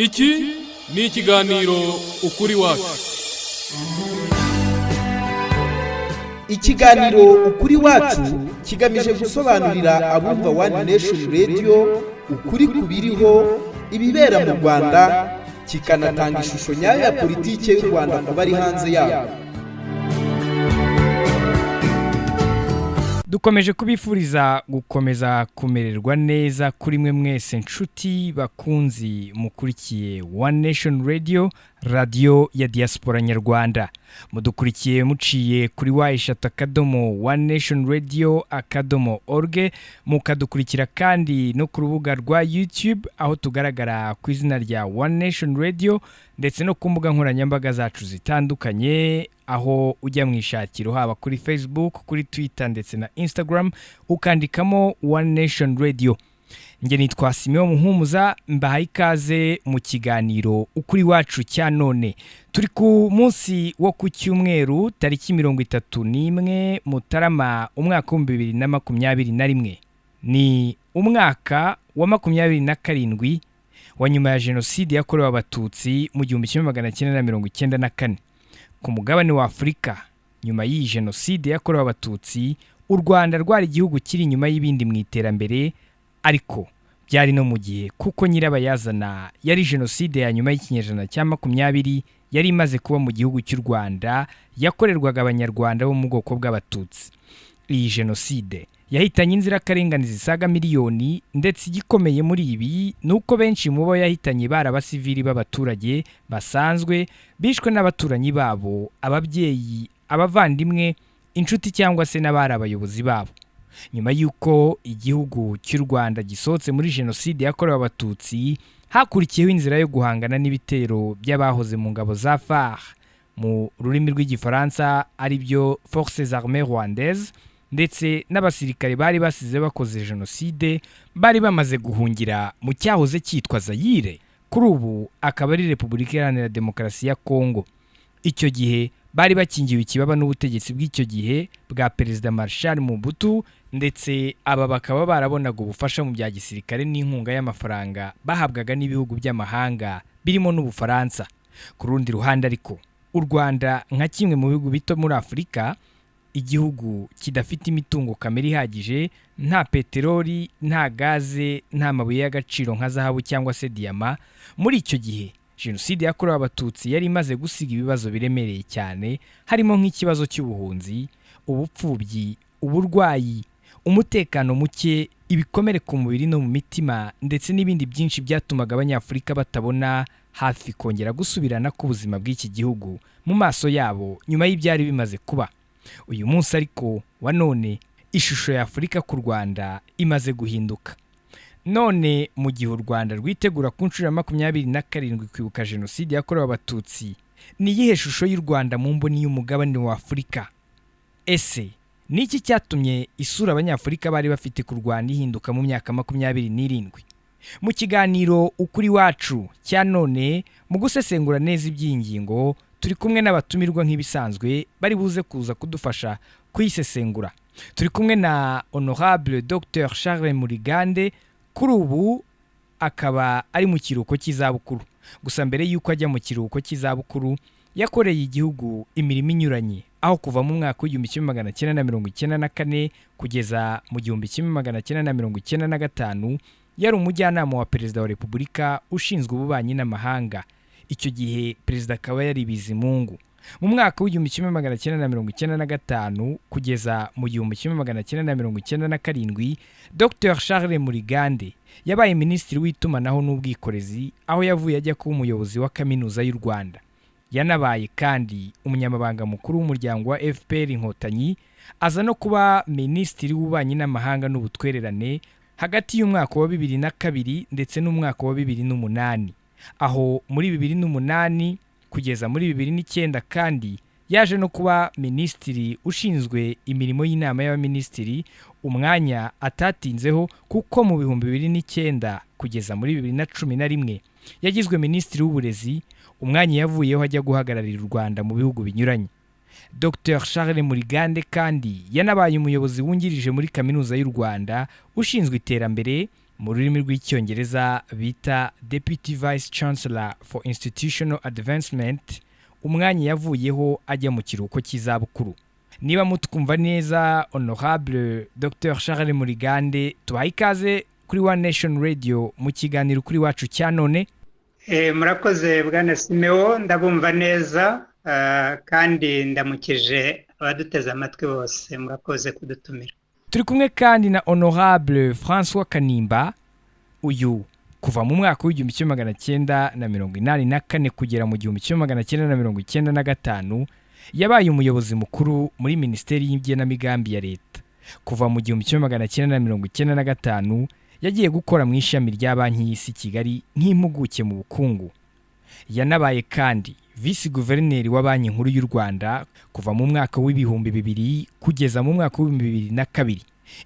Iki ni ikiganiro Ukuri Wacu. Ikiganiro Ukuri Wacu kigamije gusobanurira abumva One Nation Radio ukuri ku biriho, ibibera mu Rwanda, kikanatanga ishusho nyayo ya politiki y'u Rwanda ku bari hanze yarwo. Dukomeje kubifuriza gukomeza kumererwa neza kuri mwe mwese nshuti bakunzi mukurikiye One Nation Radio, radiyo ya diaspora nyarwanda. Mudukurikiye muciye kuri www.onenationradio.org, mukadukurikira kandi no ku rubuga rwa YouTube aho tugaragara ku izina rya One Nation Radio, ndetse no ku mbuga nkoranyambaga zacu zitandukanye aho ujya mu ishakiro haba kuri Facebook, kuri Twitter ndetse na Instagram ukandikamo One Nation Radio. Njye nitwa Simeon Muhumuza, mbahaye ikaze mu kiganiro Ukuri Wacu cya none. Turi ku munsi wo ku cyumweru tariki 31 Mutarama umwaka 2021. Ni umwaka wa 27 wa nyuma ya jenoside yakorewe Abatutsi mu 1994. Ku mugabane wa Afurika nyuma y'iyi jenoside yakorewe Abatutsi, u Rwanda rwari igihugu kiri inyuma y'ibindi mu iterambere, ariko byari no mu gihe kuko nyirabayazana yari jenoside ya nyuma y'ikinyejana cya 20 yari imaze kuba mu gihugu cy'u Rwanda, yakorerwaga Abanyarwanda bo mu bwoko bw'Abatutsi. Iyi jenoside yahitanye inzirakarengane zisaga miliyoni, ndetse igikomeye muri ibi ni uko benshi mu bo yahitanye bari abasivili b'abaturage basanzwe bishwe n'abaturanyi babo, ababyeyi, abavandimwe, inshuti cyangwa se n'abari abayobozi babo. Nyuma y'uko igihugu cy'u Rwanda gisohotse muri jenoside yakorewe Abatutsi, hakurikiyeho inzira yo guhangana n'ibitero by'abahoze mu ngabo za FAR, mu rurimi rw'Igifaransa aribyo Forces Armées Rwandaises, ndetse n'abasirikare bari basize bakoze jenoside bari bamaze guhungira mu cyahoze cyitwa Zaire, kuri ubu akaba ari Repubulika Iharanira Demokarasi ya Kongo. Icyo gihe bari bakingiwe ikibaba n'ubutegetsi bw'icyo gihe bwa Perezida Marshal Mobutu, ndetse aba bakaba barabonaga ubufasha mu bya gisirikare n'inkunga y'amafaranga bahabwaga n'ibihugu by'amahanga birimo n'Ubufaransa. Ku rundi ruhande ariko, u Rwanda nka kimwe mu bihugu bito muri Afurika, igihugu kidafite imitungo kamere ihagije, nta peteroli, nta gaze, nta mabuye y'agaciro nka zahabu cyangwa se diyama, muri icyo gihe jenoside yakorewe Abatutsi yari imaze gusiga ibibazo biremereye cyane, harimo nk'ikibazo cy'ubuhunzi, ubupfubyi, uburwayi, umutekano muke, ibikomere ku mubiri no mu mitima, ndetse n'ibindi byinshi byatumaga Abanyafurika batabona hafi kongera gusubirana k'ubuzima bw'iki gihugu mu maso yabo nyuma y'ibyari bimaze kuba. Uyu munsi ariko wa none ishusho ya Afurika ku Rwanda imaze guhinduka. None mu gihe u Rwanda rwitegura ku nshuro ya 27 kwibuka jenoside yakorewe Abatutsi, ni iyihe shusho y'u Rwanda mu mboni y'umugabane wa Afurika? Ese ni iki cyatumye isura Abanyafurika bari bafite ku Rwanda ihinduka mu myaka 27? Mu kiganiro Ukuri Wacu cya none, mu gusesengura neza iby'iyi ngingo, turi kumwe n'abatumirwa nk'ibisanzwe bari buze kuza kudufasha kuyisesengura. Turi kumwe na Honorable Dr Charles Murigande, kuri ubu akaba ari mu kiruhuko cy'izabukuru. Gusa mbere y'uko ajya mu kiruhuko cy'izabukuru, yakoreye igihugu imirimo inyuranye, aho kuva mu mwaka w'1994 kugeza mu 1995 yari umujyanama wa Perezida wa Repubulika ushinzwe ububanyi n'amahanga. Icyo gihe Perezida akaba yari Bizimungu. Mu mwaka w'1995 kugeza mu 1997, Dr Charles Murigande yabaye Minisitiri w'Itumanaho n'Ubwikorezi, aho yavuye ajya kuba umuyobozi wa Kaminuza y'u Rwanda. Yanabaye kandi umunyamabanga mukuru w'umuryango wa FPR Inkotanyi, aza no kuba Minisitiri w'Ububanyi n'Amahanga n'Ubutwererane hagati y'umwaka wa 2002 ndetse n'umwaka wa 2008. Aho muri 2008 kugeza muri 2009 kandi yaje no kuba Minisitiri ushinzwe imirimo y'inama y'Abaminisitiri, umwanya atatinzeho kuko mu 2009 kugeza muri 2011 yagizwe Minisitiri w'Uburezi, umwanya yavuyeho ajya guhagararira u Rwanda mu bihugu binyuranye. Dr Charles Murigande kandi yanabaye umuyobozi wungirije muri Kaminuza y'u Rwanda ushinzwe iterambere mu rurimi rw'Icyongereza bita Deputy Vice Chancellor for Institutional Advancement, umwanya yavuyeho ajya mu kiruhuko cy'izabukuru. Niba mutwumva neza, Honorable Dr Charles Murigande, tubahe ikaze kuri One Nation Radio mu kiganiro Ukuri Iwacu cya none. Murakoze bwana Simeo, ndabumva neza kandi ndamukije abaduteze amatwi bose. Murakoze kudutumira. Turi kumwe kandi na Honorable François Kanimba. Uyu kuva mu mwaka w'1984 kugera mu 1995 yabaye umuyobozi mukuru muri Minisiteri y'Igenamigambi ya Leta. Kuva mu 1995 yagiye gukora mu ishami rya Banki y'Isi Kigali nk'impuguke mu bukungu. Yanabaye kandi visi guverineri wa Banki Nkuru y'u Rwanda kuva mu mwaka w'2000 kugeza mu mwaka w'2002.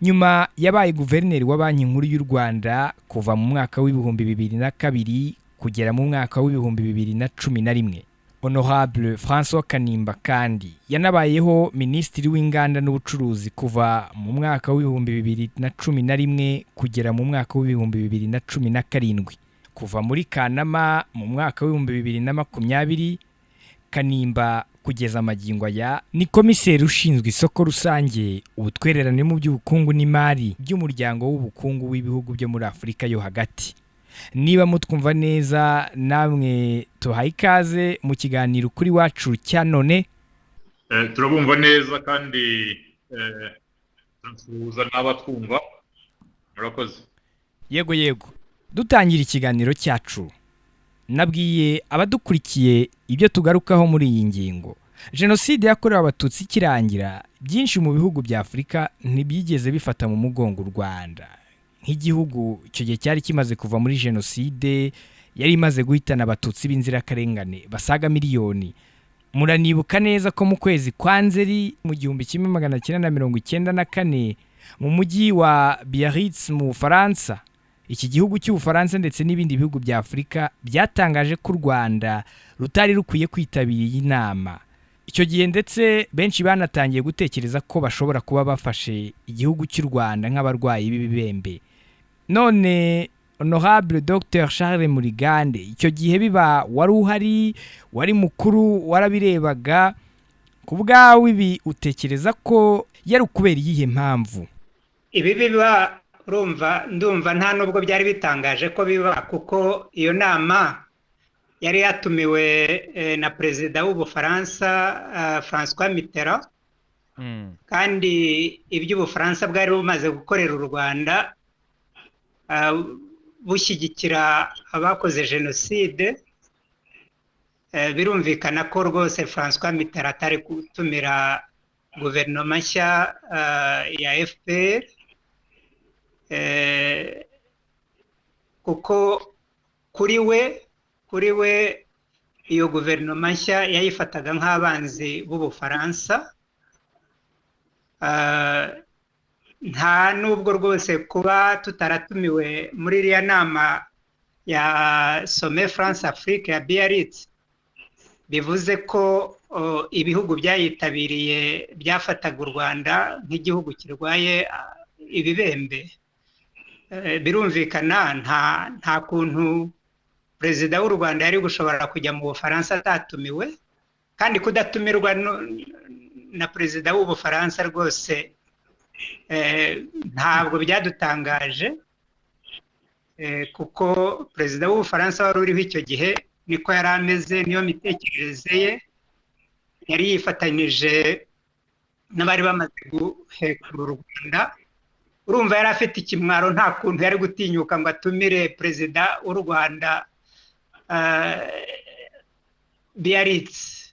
Nyuma yabaye guverineri wa Banki Nkuru y'u Rwanda kuva mu mwaka w'2002 kugera mu mwaka w'2011. Honorable François Kanimba kandi yanabayeho minisitiri w'Inganda n'Ubucuruzi kuva mu mwaka w'2011 kugera mu mwaka w'2017. Kuva muri Kanama mu mwaka w'2020, Kanimba kugeza amagingo aya ni komiseri ushinzwe isoko rusange, ubutwererane mu by'ubukungu n'imari by'Umuryango w'Ubukungu w'Ibihugu byo muri Afurika yo Hagati. Niba mutwumva neza namwe, tuhaye ikaze mu kiganiro Ukuri Iwacu cya none. Turabumva neza kandi turasuhuza n'abatwumva. Murakoze. Yego, dutangira ikiganiro cyacu nabwiye abadukurikiye ibyo tugarukaho muri iyi ngingo. Jenoside yakorewe Abatutsi ikirangira, byinshi mu bihugu bya Afurika ntibyigeze bifata mu mugongo u Rwanda nk'igihugu icyo gihe cyari kimaze kuva muri jenoside yari imaze guhitana Abatutsi b'inzirakarengane basaga miliyoni. Muranibuka neza ko mu kwezi kwa Nzeri mu 1994, mu mujyi wa Biarritz mu Bufaransa, iki gihugu cy'Ubufaransa ndetse n'ibindi bihugu bya Afurika byatangaje ko u Rwanda rutari rukwiye kwitabira iyi nama. Icyo gihe ndetse benshi banatangiye gutekereza ko bashobora kuba bafashe igihugu cy'u Rwanda nk'abarwayi b'ibibembe. None Honorable Dr Charles Murigande, icyo gihe biba wari uhari, wari mukuru, warabirebaga. Ku bwawe ibi utekereza ko yari ukubera iyihe mpamvu? Ibi biba, urumva, ndumva nta nubwo byari bitangaje ko biba, kuko iyo nama yari yatumiwe na perezida w'Ubufaransa François Mitterrand, kandi ibyo Ubufaransa bwari bumaze gukorera u Rwanda bushyigikira abakoze jenoside, birumvikana ko rwose François Mitterrand atari gutumira guverinoma nshya ya FPR, kuko kuri we iyo guverinoma nshya yayifataga nk'abanzi b'Ubufaransa. Nta nubwo rwose kuba tutaratumiwe muri iriya nama ya Sommet France Afrique ya Biarritz bivuze ko ibihugu byayitabiriye byafataga u Rwanda nk'igihugu kirwaye ibibembe. Birumvikana, nta kuntu perezida w'u Rwanda yari gushobora kujya mu Bufaransa atatumiwe, kandi kudatumirwa na perezida w'Ubufaransa rwose ntabwo byadutangaje, kuko perezida w'Ubufaransa wari uriho icyo gihe niko yari ameze, niyo mitekerereze ye. Yari yifatanyije n'abari bamaze guhekura u Rwanda. Urumva yari afite ikimwaro, nta kuntu yari gutinyuka ngo atumire perezida w'u Rwanda Biarritz.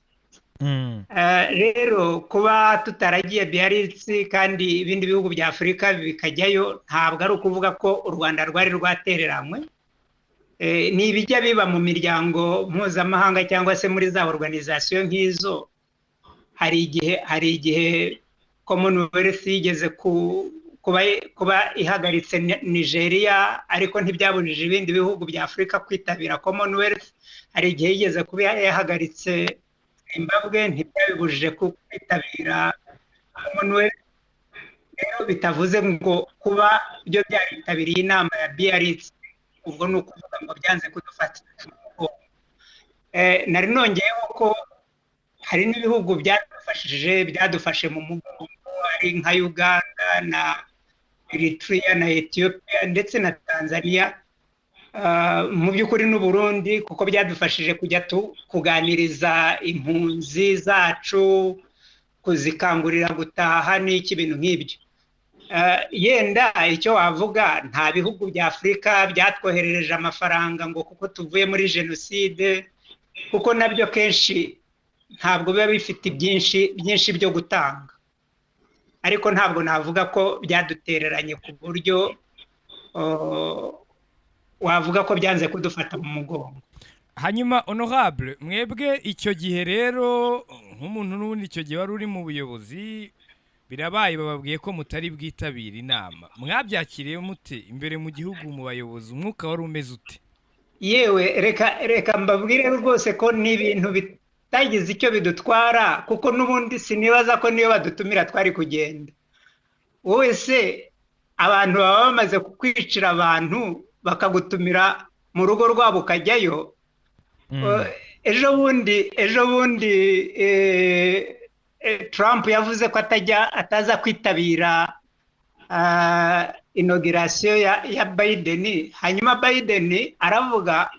Rero kuba tutaragiye Biarritz kandi ibindi bihugu bya Afurika bikajyayo, ntabwo ari ukuvuga ko u Rwanda rwari rwatereranywe. Ni ibijya biba mu miryango mpuzamahanga cyangwa se muri za organization nk'izo. Hari igihe Commonwealth yigeze kuba ihagaritse Nigeria, ariko ntibyabujije ibindi bihugu bya Afurika kwitabira Commonwealth. Hari igihe yigeze kuba yahagaritse Zimbabwe, ntibyabibujije kwitabira Commonwealth. Rero bitavuze ngo kuba byo byaritabiriye inama ya Biarritz, ubwo ni ukuvuga ngo byanze kudufata mu mugongo. Nari nongeyeho ko hari n'ibihugu byadufashije, byadufashe mu mugongo, ari nka Uganda na Eritrea na Ethiopia ndetse na Tanzania, mu by'ukuri n'u Burundi, kuko byadufashije kujya kuganiriza impunzi zacu, kuzikangurira gutaha n'iki, ibintu nk'ibyo. Yenda icyo wavuga, nta bihugu bya Afurika byatwoherereje amafaranga ngo kuko tuvuye muri jenoside, kuko nabyo kenshi ntabwo biba bifite byinshi byinshi byo gutanga. Ariko ntabwo navuga ko byadutereranye ku buryo wavuga ko byanze kudufata mu mugongo. Hanyuma honorable, mwebwe icyo gihe rero nk'umuntu n'ubundi icyo gihe wari uri mu buyobozi, birabaye, bababwiye ko mutari bwitabire inama, mwabyakiriye mute imbere mu gihugu, mu bayobozi umwuka wari umeze ute? Yewe, reka mbabwire rwose ko ni ibintu bitagize icyo bidutwara, kuko n'ubundi sinibaza ko niyo badutumira twari kugenda. Wowe se abantu baba bamaze kukwicira abantu, bakagutumira mu rugo rwabo ukajyayo? Ejo bundi Trump yavuze ko atajya, ataza kwitabira inauguration ya Biden. Hanyuma Biden aravuga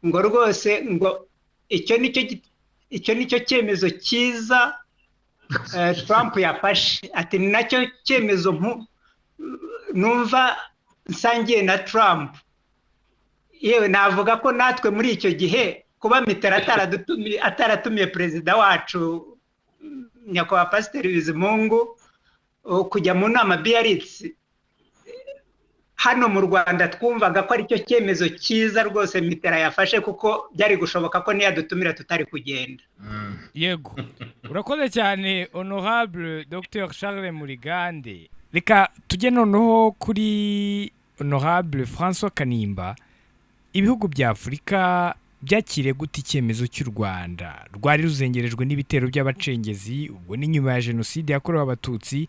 ngo rwose ngo icyo nicyo cyemezo cyiza Trump yafashe, ati ni nacyo cyemezo numva nsangiye na Trump. Yewe, navuga ko natwe muri icyo gihe kuba Mitterrand ataratumiye perezida wacu nyakubahwa Pasiteri Bizimungu kujya mu nama Biarritz, hano mu Rwanda twumvaga ko aricyo cyemezo cyiza rwose Mitterrand yafashe, kuko byari gushoboka ko niyadutumira tutari kugenda. Yego, urakoze cyane honorable Dr Charles Murigande. Reka tujye noneho kuri honorable François Kanimba. Ibihugu bya Afurika byakiriye gute icyemezo cy'u Rwanda rwari ruzengerejwe n'ibitero by'abacengezi? Ubwo ni nyuma ya Jenoside yakorewe Abatutsi,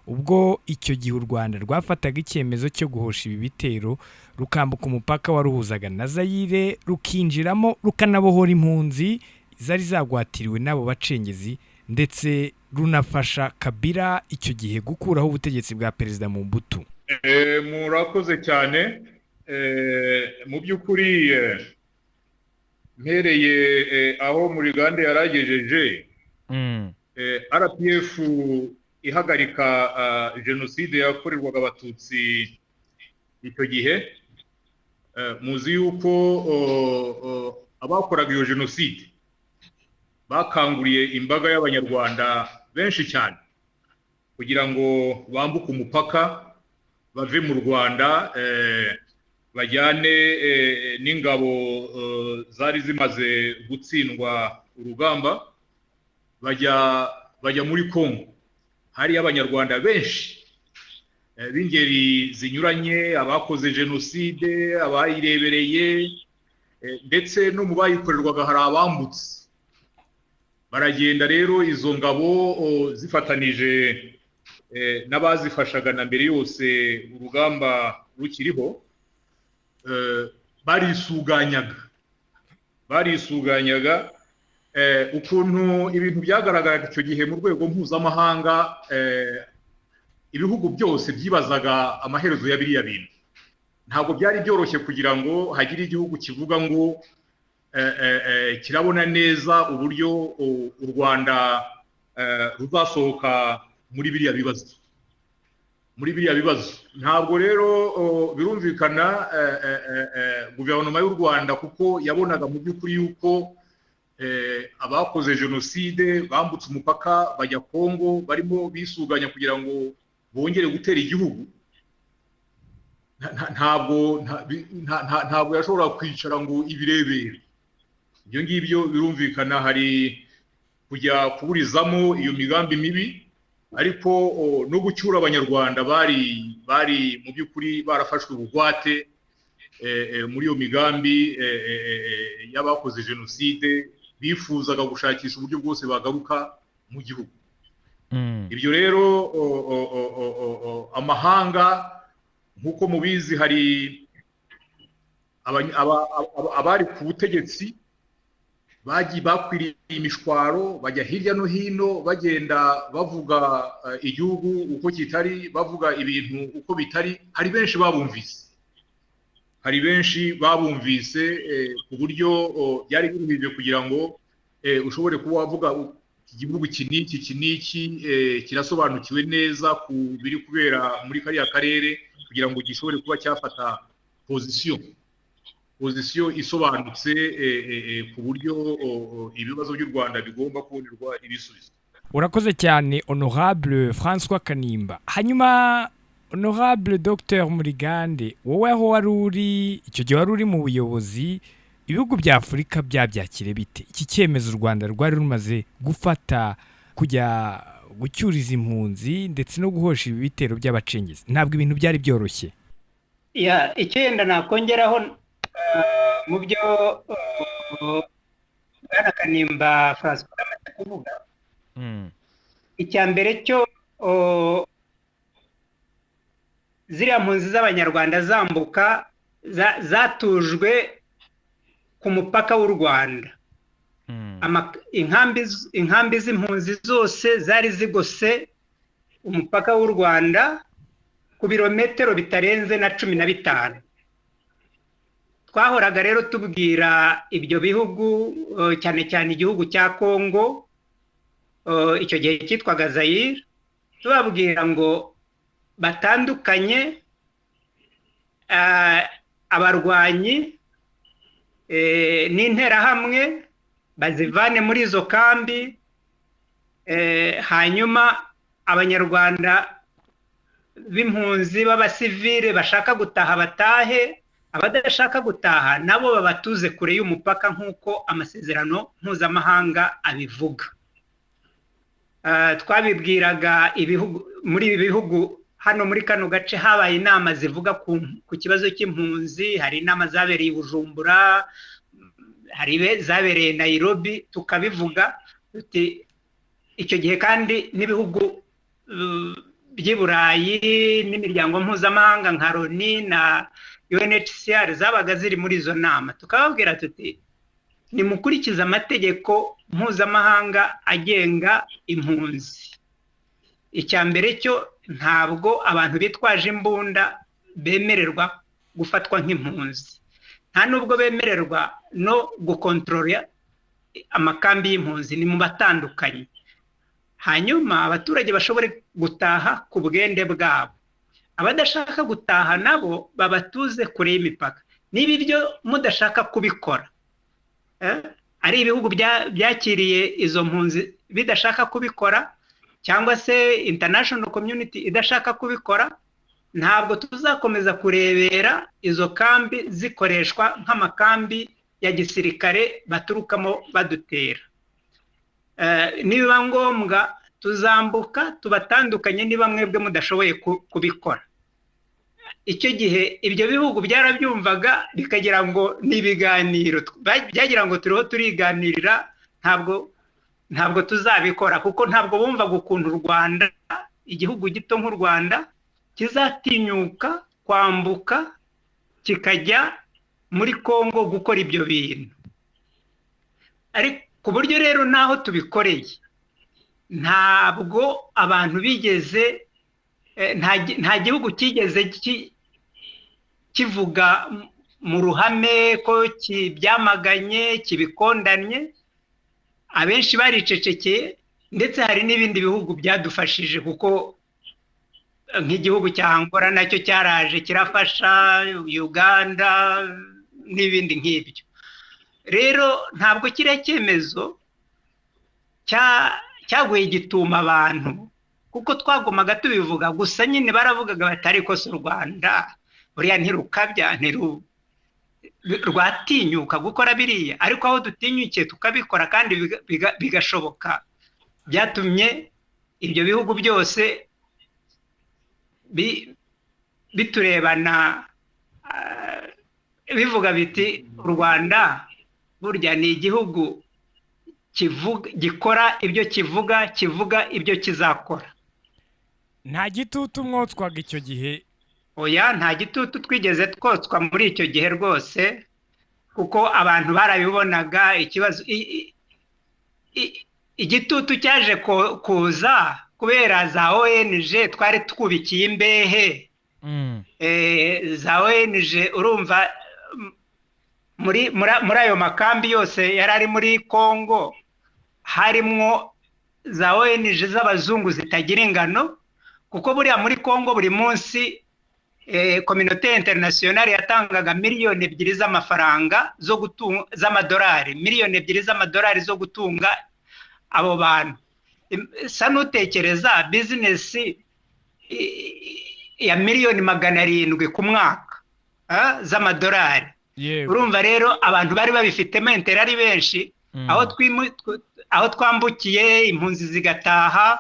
ubwo icyo gihe u Rwanda rwafataga icyemezo cyo guhosha ibi bitero, rukambuka umupaka waruhuzaga na Zayire, rukinjiramo, rukanabohora impunzi zari zagwatiriwe n'abo bacengezi, ndetse runafasha Kabila icyo gihe gukuraho ubutegetsi bwa Perezida Mobutu. Murakoze cyane. Mu by'ukuri, mpereye aho Murigande yaragejeje, RPF ihagarika jenoside yakorerwaga Abatutsi icyo gihe, muzi yuko abakoraga iyo jenoside bakanguriye imbaga y'Abanyarwanda benshi cyane kugira ngo bambuke umupaka bave mu Rwanda, bajyane n'ingabo zari zimaze gutsindwa urugamba, bajya muri Congo. Hariyo Abanyarwanda benshi b'ingeri zinyuranye, abakoze jenoside, abayirebereye, ndetse no mu bayikorerwaga hari abambutse baragenda. Rero izo ngabo zifatanije n'abazifashaga na mbere yose urugamba rukiriho, barisuganyaga. Ukuntu ibintu byagaragaraga icyo gihe mu rwego mpuzamahanga, ibihugu byose byibazaga amaherezo ya biriya bintu. Ntabwo byari byoroshye kugira ngo hagire igihugu kivuga ngo kirabona neza uburyo u Rwanda ruzasohoka muri biriya bibazo. Ntabwo rero birumvikana, guverinoma y'u Rwanda, kuko yabonaga mu by'ukuri yuko abakoze jenoside bambutse umupaka bajya Kongo, barimo bisuganya kugira ngo bongere gutera igihugu, ntabwo yashobora kwicara ngo ibirebere. Ibyo ngibyo birumvikana, hari kujya kuburizamo iyo migambi mibi, ariko no gucyura Abanyarwanda bari mu by'ukuri barafashwe bugwate muri iyo migambi y'abakoze jenoside, bifuzaga gushakisha uburyo bwose bagaruka mu gihugu. Ibyo rero amahanga, nk'uko mubizi, hari abari ku butegetsi bagiye bakwiriye imishwaro, bajya hirya no hino bagenda bavuga igihugu uko kitari, bavuga ibintu uko bitari. Hari benshi babumvise, hari benshi babumvise ku buryo byari biruhije kugira ngo ushobore kuba wavuga iki gihugu iki n'iki iki n'iki kirasobanukiwe neza ku biri kubera muri kariya karere, kugira ngo gishobore kuba cyafata position isobanutse ku buryo ibibazo by'u Rwanda bigomba kubonerwa ibisubizo. Urakoze cyane, Honorable François Kanimba. Hanyuma, Honorable Dr Murigande, wowe aho wari uri icyo gihe, wari uri mu buyobozi, ibihugu bya Afurika byabyakire bite iki cyemezo u Rwanda rwari rumaze gufata, kujya gucyuriza impunzi ndetse no guhosha ibi bitero by'abacengezi? Ntabwo ibintu byari byoroshye. Ya, icyo yenda nakongeraho mu byo Bwana Kanimba Francois amaze kuvuga, icya mbere cyo, ziriya mpunzi z'Abanyarwanda zambuka zatujwe ku mupaka w'u Rwanda. Inkambi z'impunzi zose zari zigose umupaka w'u Rwanda ku birometero bitarenze na 15. Twahoraga rero tubwira ibyo bihugu, cyane cyane igihugu cya Kongo, icyo gihe cyitwaga Zayire, tubabwira ngo batandukanye abarwanyi n'interahamwe, bazivane muri izo kambi, hanyuma Abanyarwanda b'impunzi b'abasivile bashaka gutaha batahe, abadashaka gutaha nabo babatuze kure y'umupaka nk'uko amasezerano mpuzamahanga abivuga. Twabibwiraga ibihugu muri ibi bihugu hano muri kano gace. Habaye inama zivuga ku kibazo cy'impunzi, hari inama zabereye i Bujumbura, hari zabereye Nairobi, tukabivuga tuti icyo gihe kandi n'ibihugu by'i Burayi n'imiryango mpuzamahanga nka Loni na UNHCR zabaga ziri muri izo nama, tukababwira tuti nimukurikize amategeko mpuzamahanga agenga impunzi. Icya mbere cyo, ntabwo abantu bitwaje imbunda bemererwa gufatwa nk'impunzi, nta nubwo bemererwa no gukontorora amakambi y'impunzi, ni mu batandukanye, hanyuma abaturage bashobore gutaha ku bwende bwabo, abadashaka gutaha nabo babatuze kure y'imipaka. Niba ibyo mudashaka kubikora, ari ibihugu byakiriye izo mpunzi bidashaka kubikora, cyangwa se international community idashaka kubikora, ntabwo tuzakomeza kurebera izo kambi zikoreshwa nk'amakambi ya gisirikare baturukamo badutera. Nibiba ngombwa tuzambuka tubatandukanye niba mwebwe mudashoboye kubikora. Icyo gihe ibyo bihugu byarabyumvaga bikagira ngo ni ibiganiro, byagira ngo turiho turiganirira, ntabwo tuzabikora, kuko ntabwo bumvaga ukuntu u Rwanda, igihugu gito nk'u Rwanda, kizatinyuka kwambuka kikajya muri Congo gukora ibyo bintu. Ariko ku buryo rero n'aho tubikoreye, ntabwo abantu bigeze, nta gihugu cyigeze kivuga mu ruhame ko kibyamaganye, kibikondanye. Abenshi baricecekeye, ndetse hari n'ibindi bihugu byadufashije, kuko nk'igihugu cya Angola nacyo cyaraje kirafasha, Uganda n'ibindi nk'ibyo. Rero ntabwo kiriya cyemezo cyaguye gituma abantu, kuko twagumaga tubivuga gusa nyine baravugaga bati ariko si u Rwanda buriya ntirukabya, rwatinyuka gukora biriya? Ariko aho dutinyukiye tukabikora kandi bigashoboka, byatumye ibyo bihugu byose biturebana bivuga biti u Rwanda burya ni igihugu Gikora ibyo kivuga, kivuga ibyo kizakora. Nta gitutu mwotswaga icyo gihe? Oya, nta gitutu twigeze twotswa muri icyo gihe rwose, kuko abantu barabibonaga. Ikibazo, igitutu cyaje kuza kubera za ONG twari twubikiye imbehe. Za ONG, urumva, muri ayo makambi yose yari ari muri Congo harimwo za ONG z'abazungu zitagira ingano, kuko buriya muri Congo buri munsi communauté internationale yatangaga 2 miliyoni z'amafaranga zo gutunga, z'amadolari, 2 miliyoni z'amadolari zo gutunga abo bantu. Sa n'utekereza bizinesi ya 700 miliyoni ku mwaka z'amadolari. Urumva rero abantu bari babifitemo intérêt ari benshi. Aho twambukiye, impunzi zigataha,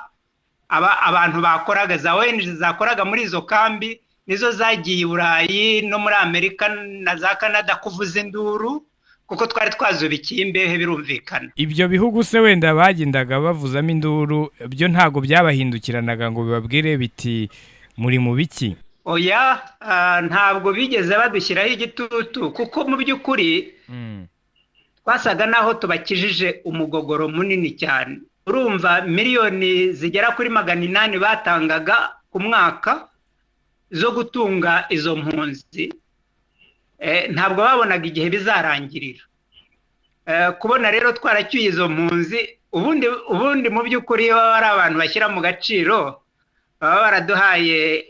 abantu bakoraga, za ONG zakoraga muri izo kambi, nizo zagiye i Burayi no muri Amerika na za Canada kuvuza induru, kuko twari twazubikiye imbehe, birumvikana. Ibyo bihugu se wenda bagendaga bavuzamo induru, byo ntabwo byabahindukiranaga ngo bibabwire biti: "Muri mu biki?" Oya, ntabwo bigeze badushyiraho igitutu, kuko mu by'ukuri twasaga naho tubakijije umugogoro munini cyane. Urumva, miliyoni zigera kuri 800 batangaga ku mwaka zo gutunga izo mpunzi, ntabwo babonaga igihe bizarangirira. Kubona rero twaracyuye izo mpunzi, ubundi mu by'ukuri iyo baba ari abantu bashyira mu gaciro, baba baraduhaye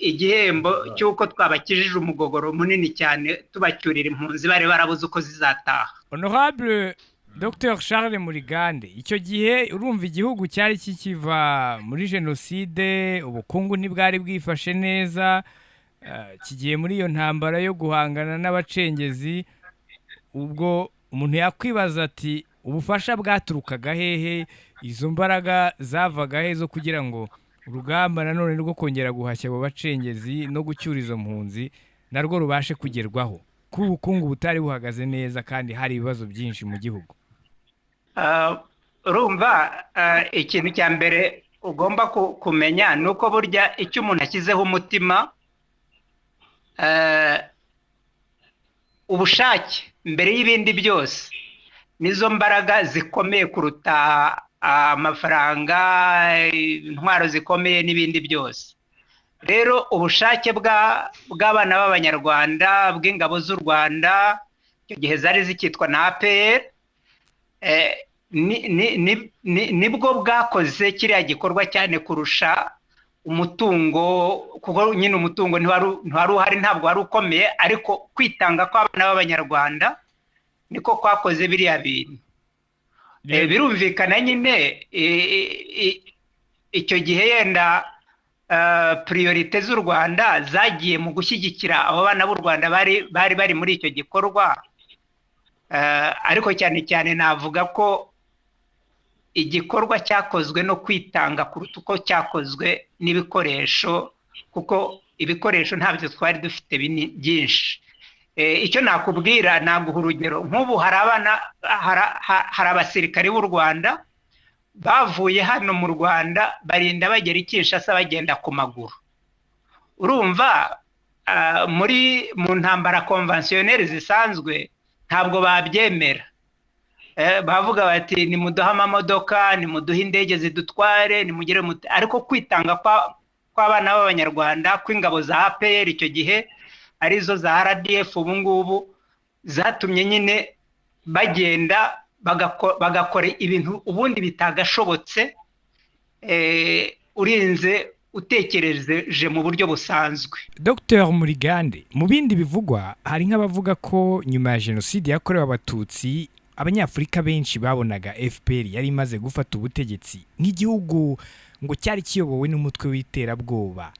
igihembo cy'uko twabakijije umugogoro munini cyane, tubacyurira impunzi bari barabuze uko zizataha. Honorable Dr Charles Murigande, icyo gihe urumva igihugu cyari kikiva muri jenoside, ubukungu ntibwari bwifashe neza, kigiye muri iyo ntambara yo guhangana n'abacengezi. Ubwo umuntu yakwibaza ati: "Ubufasha bwaturukaga hehe? Izo mbaraga zavaga he zo kugira ngo urugamba nanone rwo kongera guhashya abo bacengezi no gucyura izo mpunzi narwo rubashe kugerwaho, ko ubukungu butari buhagaze neza kandi hari ibibazo byinshi mu gihugu?" Urumva, ikintu cya mbere ugomba kumenya ni uko burya icyo umuntu ashyizeho umutima, ubushake mbere y'ibindi byose, nizo mbaraga zikomeye kuruta amafaranga, intwaro zikomeye n'ibindi byose. Rero ubushake bw'abana b'Abanyarwanda, bw'ingabo z'u Rwanda, icyo gihe zari zikitwa na APR, nibwo bwakoze kiriya gikorwa cyane kurusha umutungo, kuko nyine umutungo ntiwari uhari, ntabwo wari ukomeye, ariko kwitanga kw'abana b'Abanyarwanda niko kwakoze biriya bintu. Birumvikana nyine, icyo gihe yenda priorité z'u Rwanda zagiye mu gushyigikira abo bana b'u Rwanda bari muri icyo gikorwa. Ariko cyane cyane navuga ko igikorwa cyakozwe no kwitanga kuruta uko cyakozwe n'ibikoresho, kuko ibikoresho ntabyo twari dufite byinshi. Icyo nakubwira, naguha urugero nk'ubu hari abana, hari abasirikari b'u Rwanda bavuye hano mu Rwanda barinda bagera i Kinshasa bagenda ku maguru. Urumva, muri mu ntambara conventionnelle zisanzwe ntabwo babyemera. Bavuga bati: "Nimuduhe amamodoka, nimuduhe indege zidutware, nimugire mute." Ariko kwitanga kw'abana b'Abanyarwanda, kw'ingabo za APR icyo gihe, arizo za RDF ubu ngubu, zatumye nyine bagenda bagakora ibintu ubundi bitagashobotse urinze utekereje mu buryo busanzwe. Dr Murigande, mu bindi bivugwa hari nk'abavuga ko nyuma ya jenoside yakorewe Abatutsi, Abanyafurika benshi babonaga FPR yari imaze gufata ubutegetsi nk'igihugu ngo cyari kiyobowe n'umutwe w'iterabwoba.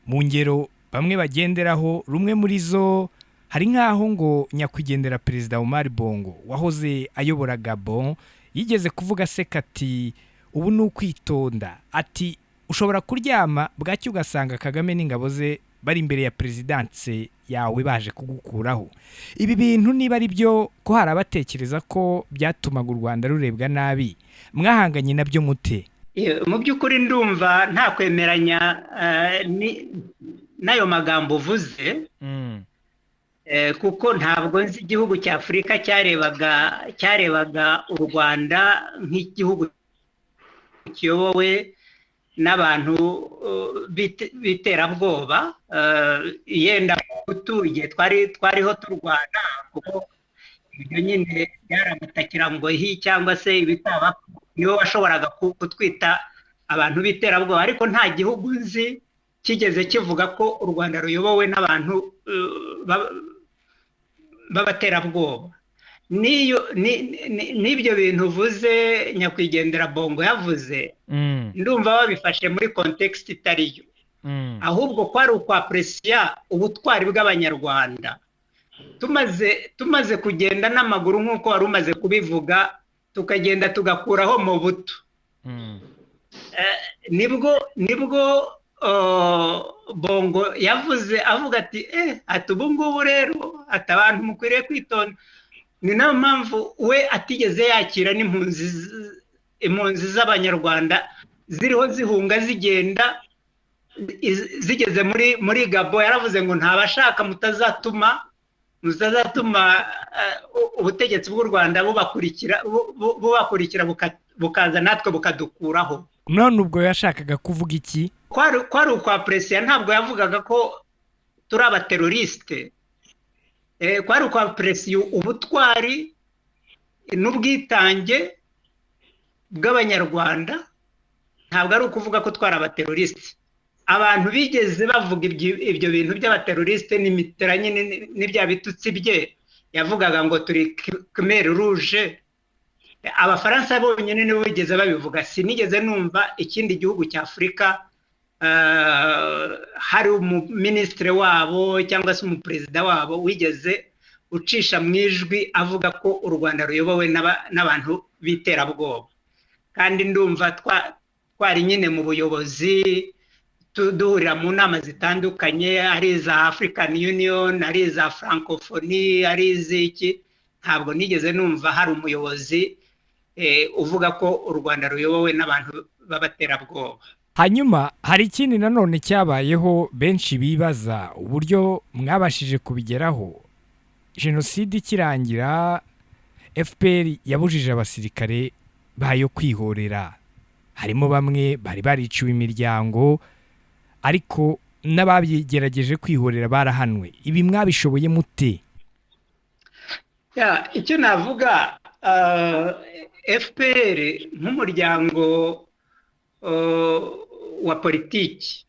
Mu ngero bamwe bagenderaho, rumwe muri zo hari nk'aho ngo nyakwigendera Perezida Omar Bongo wahoze ayobora Gabon yigeze kuvuga aseka ati: "Ubu ni ukwitonda," ati: "Ushobora kuryama bwacya ugasanga Kagame n'ingabo ze bari imbere ya perezidanse yawe baje kugukuraho. Ibi bintu niba ari byo, ko hari abatekereza ko byatumaga u Rwanda rurebwa nabi, mwahanganye nabyo mute? Mu by'ukuri ndumva nta kwemeranya n'ayo magambo uvuze, kuko ntabwo nzi igihugu cya Afurika cyarebaga u Rwanda nk'igihugu kiyobowe n'abantu b'iterabwoba. Yenda utuye twariho turwana, kuko ibyo nyine byaragutakirangohi cyangwa se ibitaba, niwe washoboraga kutwita abantu b'iterabwoba. Ariko nta gihugu nzi kigeze kivuga ko u Rwanda ruyobowe n'abantu b'abaterabwoba. N'ibyo bintu uvuze nyakwigendera Bongo yavuze, ndumva babifashe muri kontekisite itariyo, ahubwo kwari ukwapresiya ubutwari bw'Abanyarwanda. Tumaze kugenda n'amaguru nk'uko wari umaze kubivuga, tukagenda tugakuraho mu buto, nibwo Bongo yavuze avuga ati ati ubu ngubu rero ati abantu mukwiriye kwitonda. Ni nayo mpamvu we atigeze yakira n'impunzi z'Abanyarwanda ziriho zihunga zigenda zigeze muri Gabo. Yaravuze ngo ntabashaka, mutazatuma ubutegetsi bw'u Rwanda bubakurikira bukaza natwe bukadukuraho. None ubwo yashakaga kuvuga iki? Kwari ukwa presiya, ntabwo yavugaga ko turi abaterorisite. Kwari ukwa presiya ubutwari n'ubwitange bw'Abanyarwanda, ntabwo ari ukuvuga ko twari abaterorisite. Abantu bigeze bavuga ibyo bintu by'abaterorisite n'imiteranye n'ibya bitutsi bye yavugaga ngo turi Khmer Rouge. Abafaransa bonyine nibo bigeze babivuga. Sinigeze numva ikindi gihugu cya Afurika hari umuminisitiri wabo cyangwa se umuperezida wabo wigeze ucisha mu ijwi avuga ko u Rwanda ruyobowe n'abantu b'iterabwoba. Kandi ndumva twari nyine mu buyobozi, duhurira mu nama zitandukanye, ari iza African Union, ari iza Francophonie, ari iz'iki, ntabwo nigeze numva hari umuyobozi uvuga ko u Rwanda ruyobowe n'abantu b'abaterabwoba. Hanyuma hari ikindi nanone cyabayeho benshi bibaza uburyo mwabashije kubigeraho. Jenoside ikirangira, FPR yabujije abasirikare bayo kwihorera, harimo bamwe bari bariciwe imiryango, ariko n'ababigerageje kwihorera barahanwe. Ibi mwabishoboye mute? Icyo navuga, FPR nk'umuryango wa politiki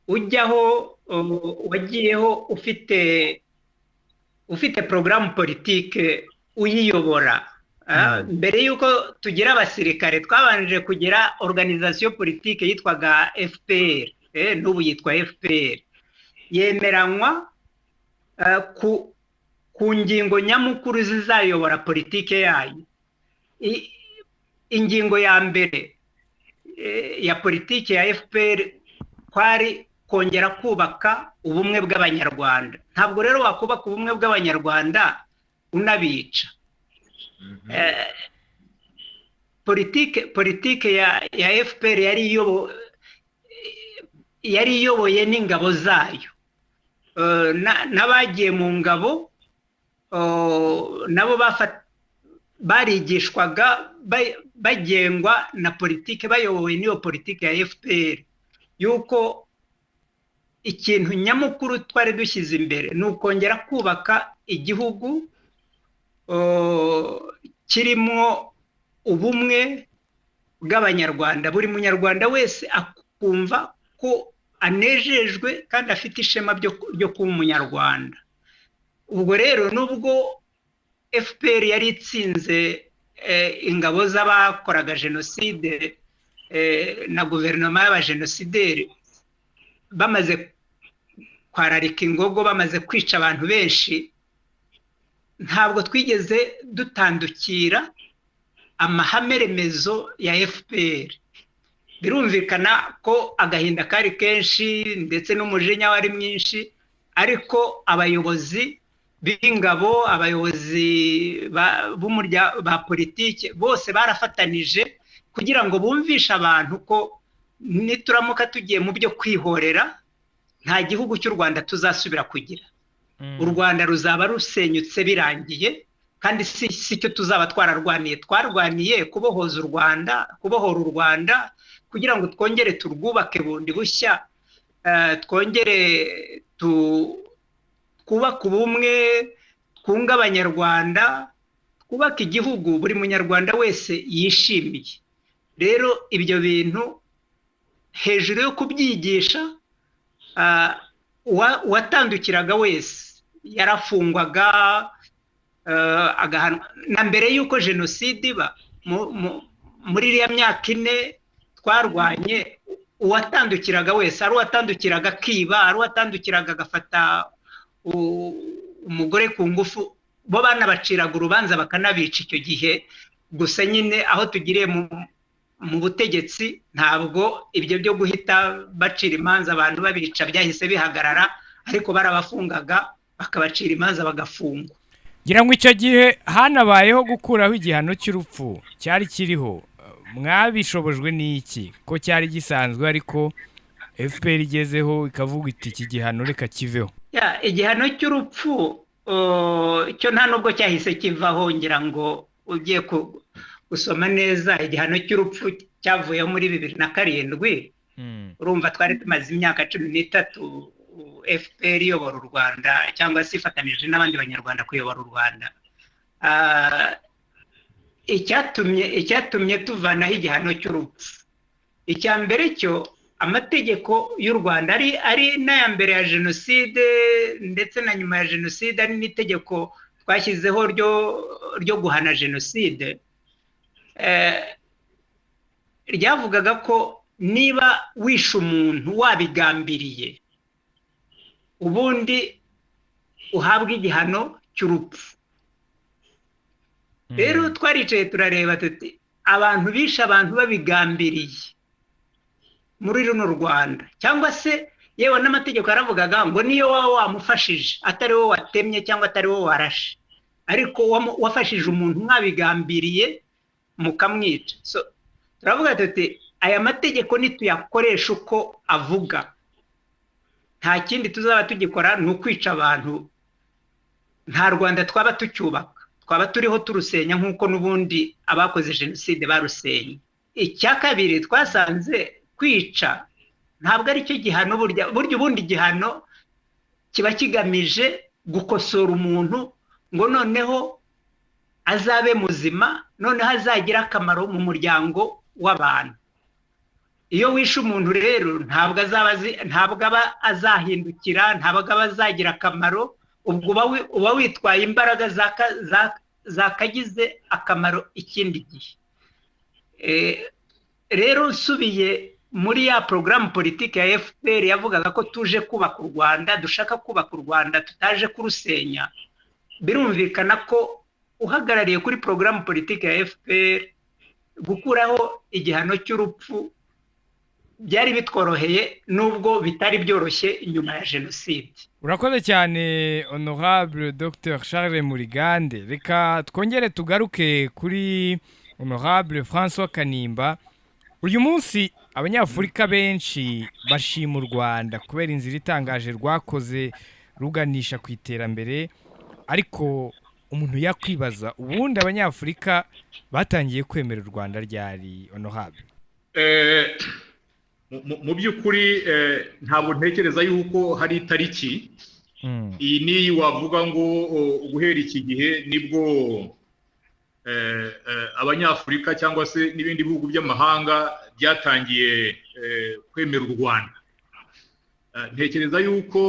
ujyaho, wagiyeho ufite porogaramu politike uyiyobora. Mbere y'uko tugira abasirikare twabanje kugira organisation politike yitwaga FPR, n'ubu yitwa FPR, yemeranywa ku ngingo nyamukuru zizayobora politike yayo. Ingingo ya mbere ya politike ya FPR kwari kongera kubaka ubumwe bw'Abanyarwanda. Ntabwo rero wakubaka ubumwe bw'Abanyarwanda unabica. Politike ya FPR yari iyoboye n'ingabo zayo, n'abagiye mu ngabo nabo barigishwaga bagengwa na politike, bayobowe n'iyo politike ya FPR, yuko ikintu nyamukuru twari dushyize imbere ni ukongera kubaka igihugu kirimo ubumwe bw'Abanyarwanda, buri munyarwanda wese akumva ko anejejwe kandi afite ishema ryo kuba umunyarwanda. Ubwo rero nubwo FPR yari itsinze ingabo z'abakoraga jenoside na guverinoma y'abajenosideri, bamaze kwararika ingogo, bamaze kwica abantu benshi, ntabwo twigeze dutandukira amahame remezo ya FPR. Birumvikana ko agahinda kari kenshi ndetse n'umujinya wari mwinshi, ariko abayobozi b'ingabo, abayobozi ba politiki bose barafatanije kugira ngo bumvishe abantu ko nituramuka tugiye mu byo kwihorera nta gihugu cy'u Rwanda tuzasubira kugira. U Rwanda ruzaba rusenyutse birangiye, kandi si cyo tuzaba twararwaniye. Twarwaniye kubohoza u Rwanda, kubohora u Rwanda kugira ngo twongere turwubake bundi bushya, twongere twubake ubumwe, twunge Abanyarwanda, twubake igihugu buri munyarwanda wese yishimiye. Rero ibyo bintu hejuru yo kubyigisha, uwatandukiraga wese yarafungwaga, agahanwa. Na mbere y'uko jenoside iba muri iriya myaka 4 twarwanye, uwatandukiraga wese, ari uwatandukiraga akiba, ari uwatandukiraga agafata umugore ku ngufu, bo banabaciraga urubanza bakanabica icyo gihe. Gusa nyine aho tugiriye mu butegetsi ntabwo ibyo byo guhita bacira imanza abantu babica byahise bihagarara, ariko barabafungaga bakabacira imanza bagafungwa. Ngira ngo icyo gihe hanabayeho gukuraho igihano cy'urupfu cyari kiriho, mwabishobojwe n'iki ko cyari gisanzwe, ariko FPR igezeho ikavuga iti iki gihano reka kiveho? Igihano cy'urupfu cyo nta nubwo cyahise kivaho. Ngira ngo ugiye gusoma neza, igihano cy'urupfu cyavuyeho muri 2007. Urumva twari tumaze imyaka 13 FPR iyobora u Rwanda, cyangwa se ifatanije n'abandi banyarwanda kuyobora u Rwanda. Icyatumye tuvanaho igihano cy'urupfu, icya mbere cyo amategeko y'u Rwanda ari n'aya mbere ya jenoside ndetse na nyuma ya jenoside, ari n'itegeko twashyizeho ryo guhana jenoside, ryavugaga ko niba wishe umuntu wabigambiriye ubundi uhabwa igihano cy'urupfu. Rero twaricaye turareba tuti abantu bishe abantu babigambiriye muri runo Rwanda, cyangwa se yewe n'amategeko yaravugaga ngo niyo waba wamufashije atari wowe watemye cyangwa atari wowe warashe, ariko wafashije umuntu mwabigambiriye mukamwica. So turavuga tuti aya mategeko nituyakoresha uko avuga, nta kindi tuzaba tugikora ni ukwica abantu. Nta Rwanda twaba tucyubaka, twaba turiho turusenya nk'uko n'ubundi abakoze jenoside barusenye. Icya kabiri, twasanze kwica ntabwo ari cyo gihano. Burya ubundi igihano kiba kigamije gukosora umuntu ngo noneho azabe muzima, noneho azagira akamaro mu muryango w'abantu. Iyo wishe umuntu rero ntabwo aba azahindukira, ntabwo aba azagira akamaro, ubwo uba witwaye imbaraga zakagize akamaro ikindi gihe. Rero nsubiye muri ya porogaramu politiki ya FPR yavugaga ko tuje kubaka u Rwanda, dushaka kubaka u Rwanda tutaje kurusenya, birumvikana ko uhagarariye kuri porogaramu politiki ya FPR gukuraho igihano cy'urupfu byari bitworoheye, nubwo bitari byoroshye nyuma ya jenoside. Urakoze cyane Honorable Dr Charles Murigande. Reka twongere tugaruke kuri Honorable François Kanimba. Uyu munsi abanyafurika benshi bashima u Rwanda kubera inzira itangaje rwakoze ruganisha ku iterambere, ariko umuntu yakwibaza ubundi abanyafurika batangiye kwemera u Rwanda ryari, Honorable? Mu by'ukuri ntabwo ntekereza yuko hari itariki iyi n'iyi wavuga ngo guhera iki gihe nibwo abanyafurika cyangwa se n'ibindi bihugu by'amahanga byatangiye kwemera u Rwanda. Ntekereza yuko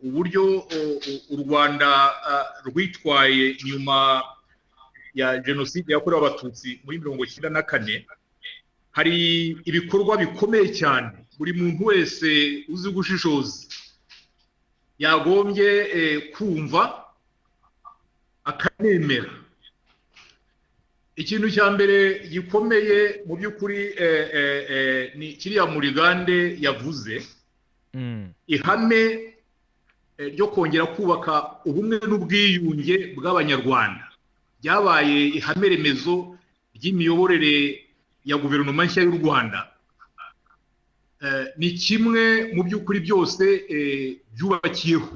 uburyo u Rwanda rwitwaye nyuma ya jenoside yakorewe Abatutsi muri 1994, hari ibikorwa bikomeye cyane buri muntu wese uzi gushishoza yagombye kumva akanemera. Ikintu cya mbere gikomeye mu by'ukuri ni kiriya Murigande yavuze, ihame ryo kongera kubaka ubumwe n'ubwiyunge bw'Abanyarwanda ryabaye ihame remezo ry'imiyoborere ya guverinoma nshya y'u Rwanda. Ni kimwe mu by'ukuri byose byubakiyeho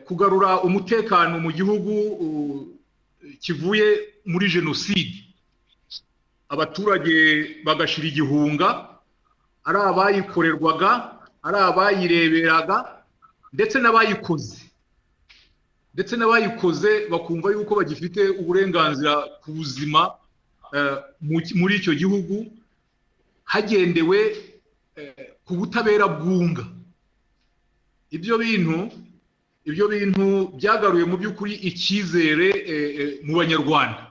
kugarura umutekano mu gihugu kivuye muri jenoside, abaturage bagashira igihunga, ari abayikorerwaga, ari abayireberaga, ndetse n'abayikoze bakumva yuko bagifite uburenganzira ku buzima muri icyo gihugu, hagendewe ku butabera bwunga. Ibyo bintu byagaruye mu by'ukuri icyizere mu Banyarwanda,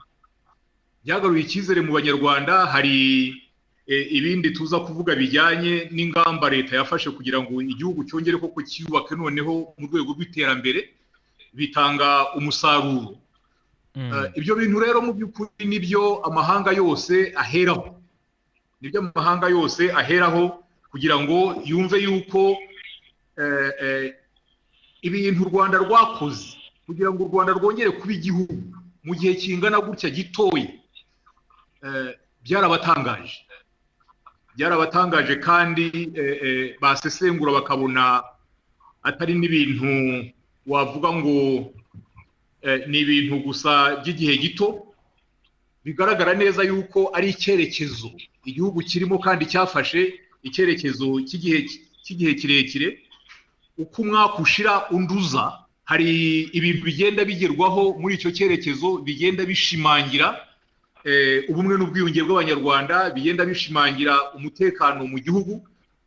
byagaruye icyizere mu Banyarwanda. Hari ibindi tuza kuvuga bijyanye n'ingamba leta yafashe kugira ngo igihugu cyongere koko cyiyubake noneho mu rwego rw'iterambere, bitanga umusaruro. Ibyo bintu rero mu by'ukuri nibyo amahanga yose aheraho, nibyo amahanga yose aheraho kugira ngo yumve yuko ibintu u Rwanda rwakoze kugira ngo u Rwanda rwongere kuba igihugu mu gihe kingana gutya gitoya, byarabatangaje kandi basesengura bakabona atari n'ibintu wavuga ngo ni ibintu gusa by'igihe gito. Bigaragara neza yuko ari icyerekezo igihugu kirimo kandi cyafashe icyerekezo cy'igihe kirekire. Uko umwaka ushira unduza, hari ibintu bigenda bigerwaho muri icyo cyerekezo, bigenda bishimangira ubumwe n'ubwiyunge bw'Abanyarwanda, bigenda bishimangira umutekano mu gihugu,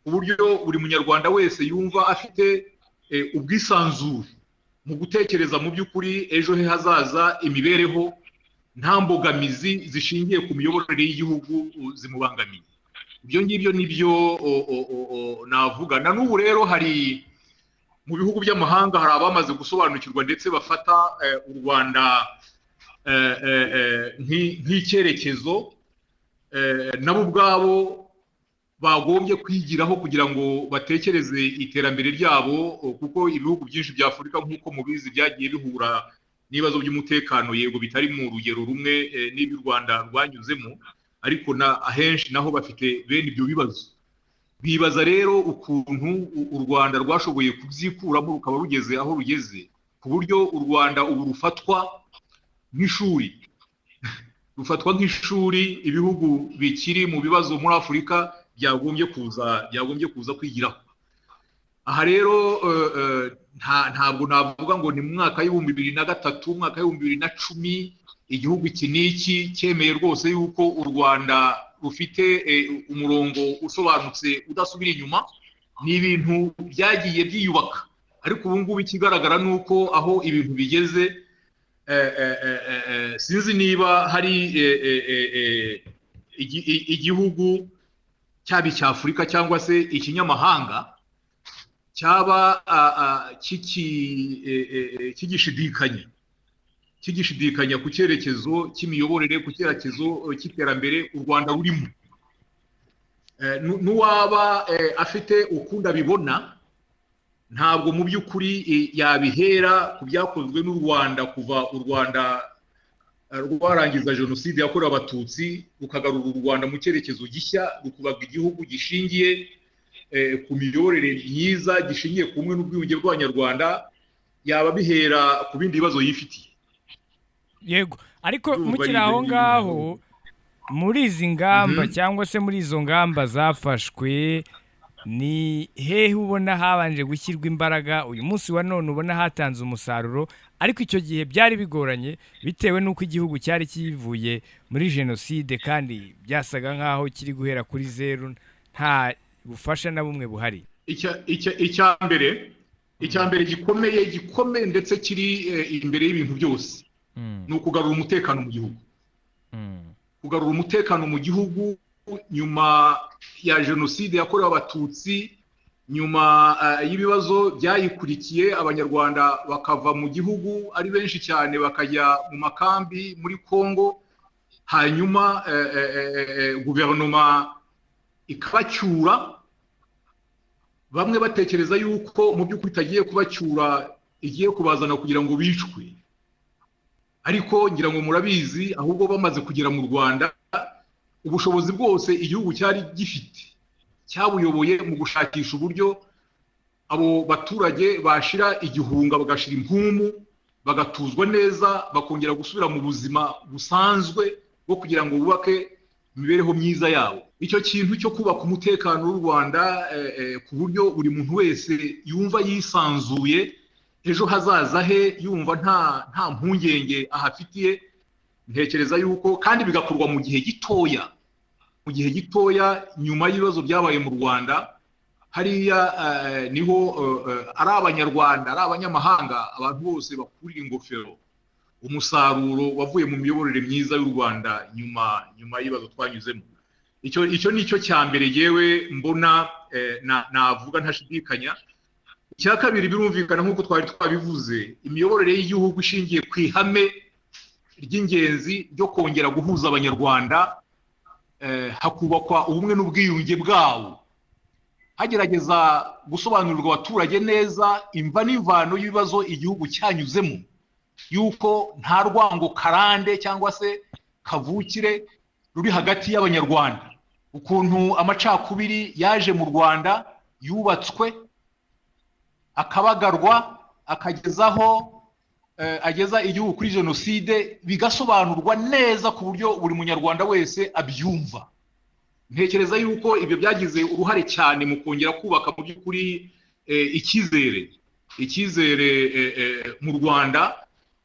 ku buryo buri munyarwanda wese yumva afite ubwisanzure mu gutekereza mu by'ukuri ejo he hazaza, imibereho, nta mbogamizi zishingiye ku miyoborere y'igihugu zimubangamiye. Ibyo ngibyo nibyo navuga. Na n'ubu rero hari mu bihugu by'amahanga hari abamaze gusobanukirwa ndetse bafata u Rwanda nk'icyerekezo nabo ubwabo bagombye kwigiraho kugira ngo batekereze iterambere ryabo, kuko ibihugu byinshi bya Afurika nk'uko mubizi byagiye bihura n'ibibazo by'umutekano, yego bitari mu rugero rumwe n'iby'u Rwanda rwanyuzemo, ariko na ahenshi naho bafite bene ibyo bibazo. Bibaza rero ukuntu u Rwanda rwashoboye kubyikuramo rukaba rugeze aho rugeze, ku buryo u Rwanda ubu rufatwa nk'ishuri, rufatwa nk'ishuri ibihugu bikiri mu bibazo muri Afurika byagombye kuza kwigiraho. Aha rero ntabwo navuga ngo ni mu mwaka w'2003, umwaka w'2010 igihugu iki n'iki cyemeye rwose yuko u Rwanda rufite umurongo usobanutse udasubira inyuma. Ni ibintu byagiye byiyubaka, ariko ubu ngubu ikigaragara ni uko aho ibintu bigeze, sinzi niba hari igihugu cyaba icya Afurika cyangwa se ikinyamahanga cyaba kigishidikanya ku cyerekezo cy'imiyoborere, ku cyerekezo cy'iterambere u Rwanda rurimo. N'uwaba afite ukundi abibona, ntabwo mu by'ukuri yabihera ku byakozwe n'u Rwanda kuva u Rwanda rwarangiza jenoside yakorewe Abatutsi, rukagarura u Rwanda mu cyerekezo gishya, rukubaka igihugu gishingiye ku miyoborere myiza, gishingiye ku bumwe n'ubwiyunge bw'Abanyarwanda, yaba bihera ku bindi bibazo yifitiye. Yego, ariko mukiri aho ngaho, muri izi ngamba cyangwa se muri izo ngamba zafashwe, ni hehe ubona habanje gushyirwa imbaraga uyu munsi wa none ubona hatanze umusaruro, ariko icyo gihe byari bigoranye bitewe n'uko igihugu cyari kivuye muri jenoside kandi byasaga nk'aho kiri guhera kuri zeru, nta bufasha na bumwe buhari? Icya mbere gikomeye ndetse kiri imbere y'ibintu byose ni ukugarura umutekano mu gihugu. Kugarura umutekano mu gihugu nyuma ya jenoside yakorewe Abatutsi Nyuma y'ibibazo byayikurikiye, Abanyarwanda bakava mu gihugu ari benshi cyane, bakajya mu makambi muri Congo, hanyuma guverinoma ikabacyura, bamwe batekereza yuko mu by'ukuri itagiye kubacyura, igiye kubazana kugira ngo bicwe. Ariko ngira ngo murabizi, ahubwo bamaze kugera mu Rwanda, ubushobozi bwose igihugu cyari gifite cyabuyoboye mu gushakisha uburyo abo baturage bashira igihunga, bagashira impumu, bagatuzwa neza, bakongera gusubira mu buzima busanzwe bwo kugira ngo bubake imibereho myiza yabo. Icyo kintu cyo kubaka umutekano w'u Rwanda ku buryo buri muntu wese yumva yisanzuye, ejo hazaza he yumva nta mpungenge ahafitiye, ntekereza yuko kandi bigakorwa mu gihe gitoya, mu gihe gitoya nyuma y'ibibazo byabaye mu Rwanda hariya, niho ari Abanyarwanda, ari abanyamahanga, abantu bose bakurira ingofero umusaruro wavuye mu miyoborere myiza y'u Rwanda nyuma y'ibibazo twanyuzemo. Icyo ni cyo cya mbere yewe mbona navuga ntashidikanya. Icya kabiri, birumvikana, nk'uko twari twabivuze, imiyoborere y'igihugu ishingiye ku ihame ry'ingenzi ryo kongera guhuza Abanyarwanda, hakubakwa ubumwe n'ubwiyunge bwabo, hagerageza gusobanurirwa abaturage neza imva n'imvano y'ibibazo igihugu cyanyuzemo, yuko nta rwango karande cyangwa se kavukire ruri hagati y'Abanyarwanda, ukuntu amacakubiri yaje mu Rwanda yubatswe, akabagarwa, akagezaho ageza igihugu kuri jenoside, bigasobanurwa neza ku buryo buri Munyarwanda wese abyumva. Ntekereza yuko ibyo byagize uruhare cyane mu kongera kubaka mu by'ukuri icyizere mu Rwanda,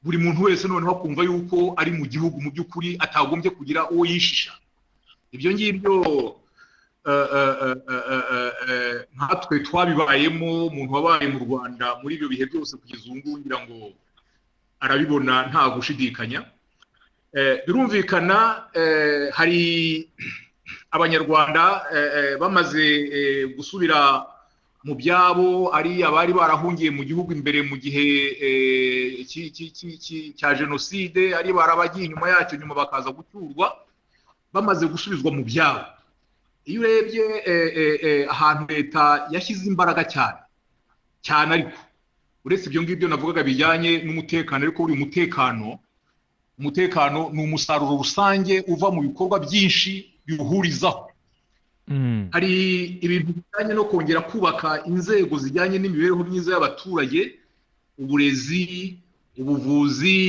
buri muntu wese noneho akumva yuko ari mu gihugu mu by'ukuri atagombye kugira uwo yishisha. Ibyo ngibyo nkatwe twabibayemo, umuntu wabaye mu Rwanda muri ibyo bihe byose kugeza ubu ngubu, ngira ngo arabibona nta gushidikanya. Birumvikana, hari Abanyarwanda bamaze gusubira mu byabo, ari abari barahungiye mu gihugu imbere mu gihe cya jenoside, ari barabagiye inyuma yacyo, nyuma bakaza gucyurwa, bamaze gusubizwa mu byabo, iyo urebye ahantu leta yashyize imbaraga cyane cyane, ariko uretse ibyo ngibyo navugaga bijyanye n'umutekano, ariko buri umutekano ni umusaruro rusange uva mu bikorwa byinshi biwuhurizaho. Hari ibintu bijyanye no kongera kubaka inzego zijyanye n'imibereho myiza y'abaturage, uburezi, ubuvuzi,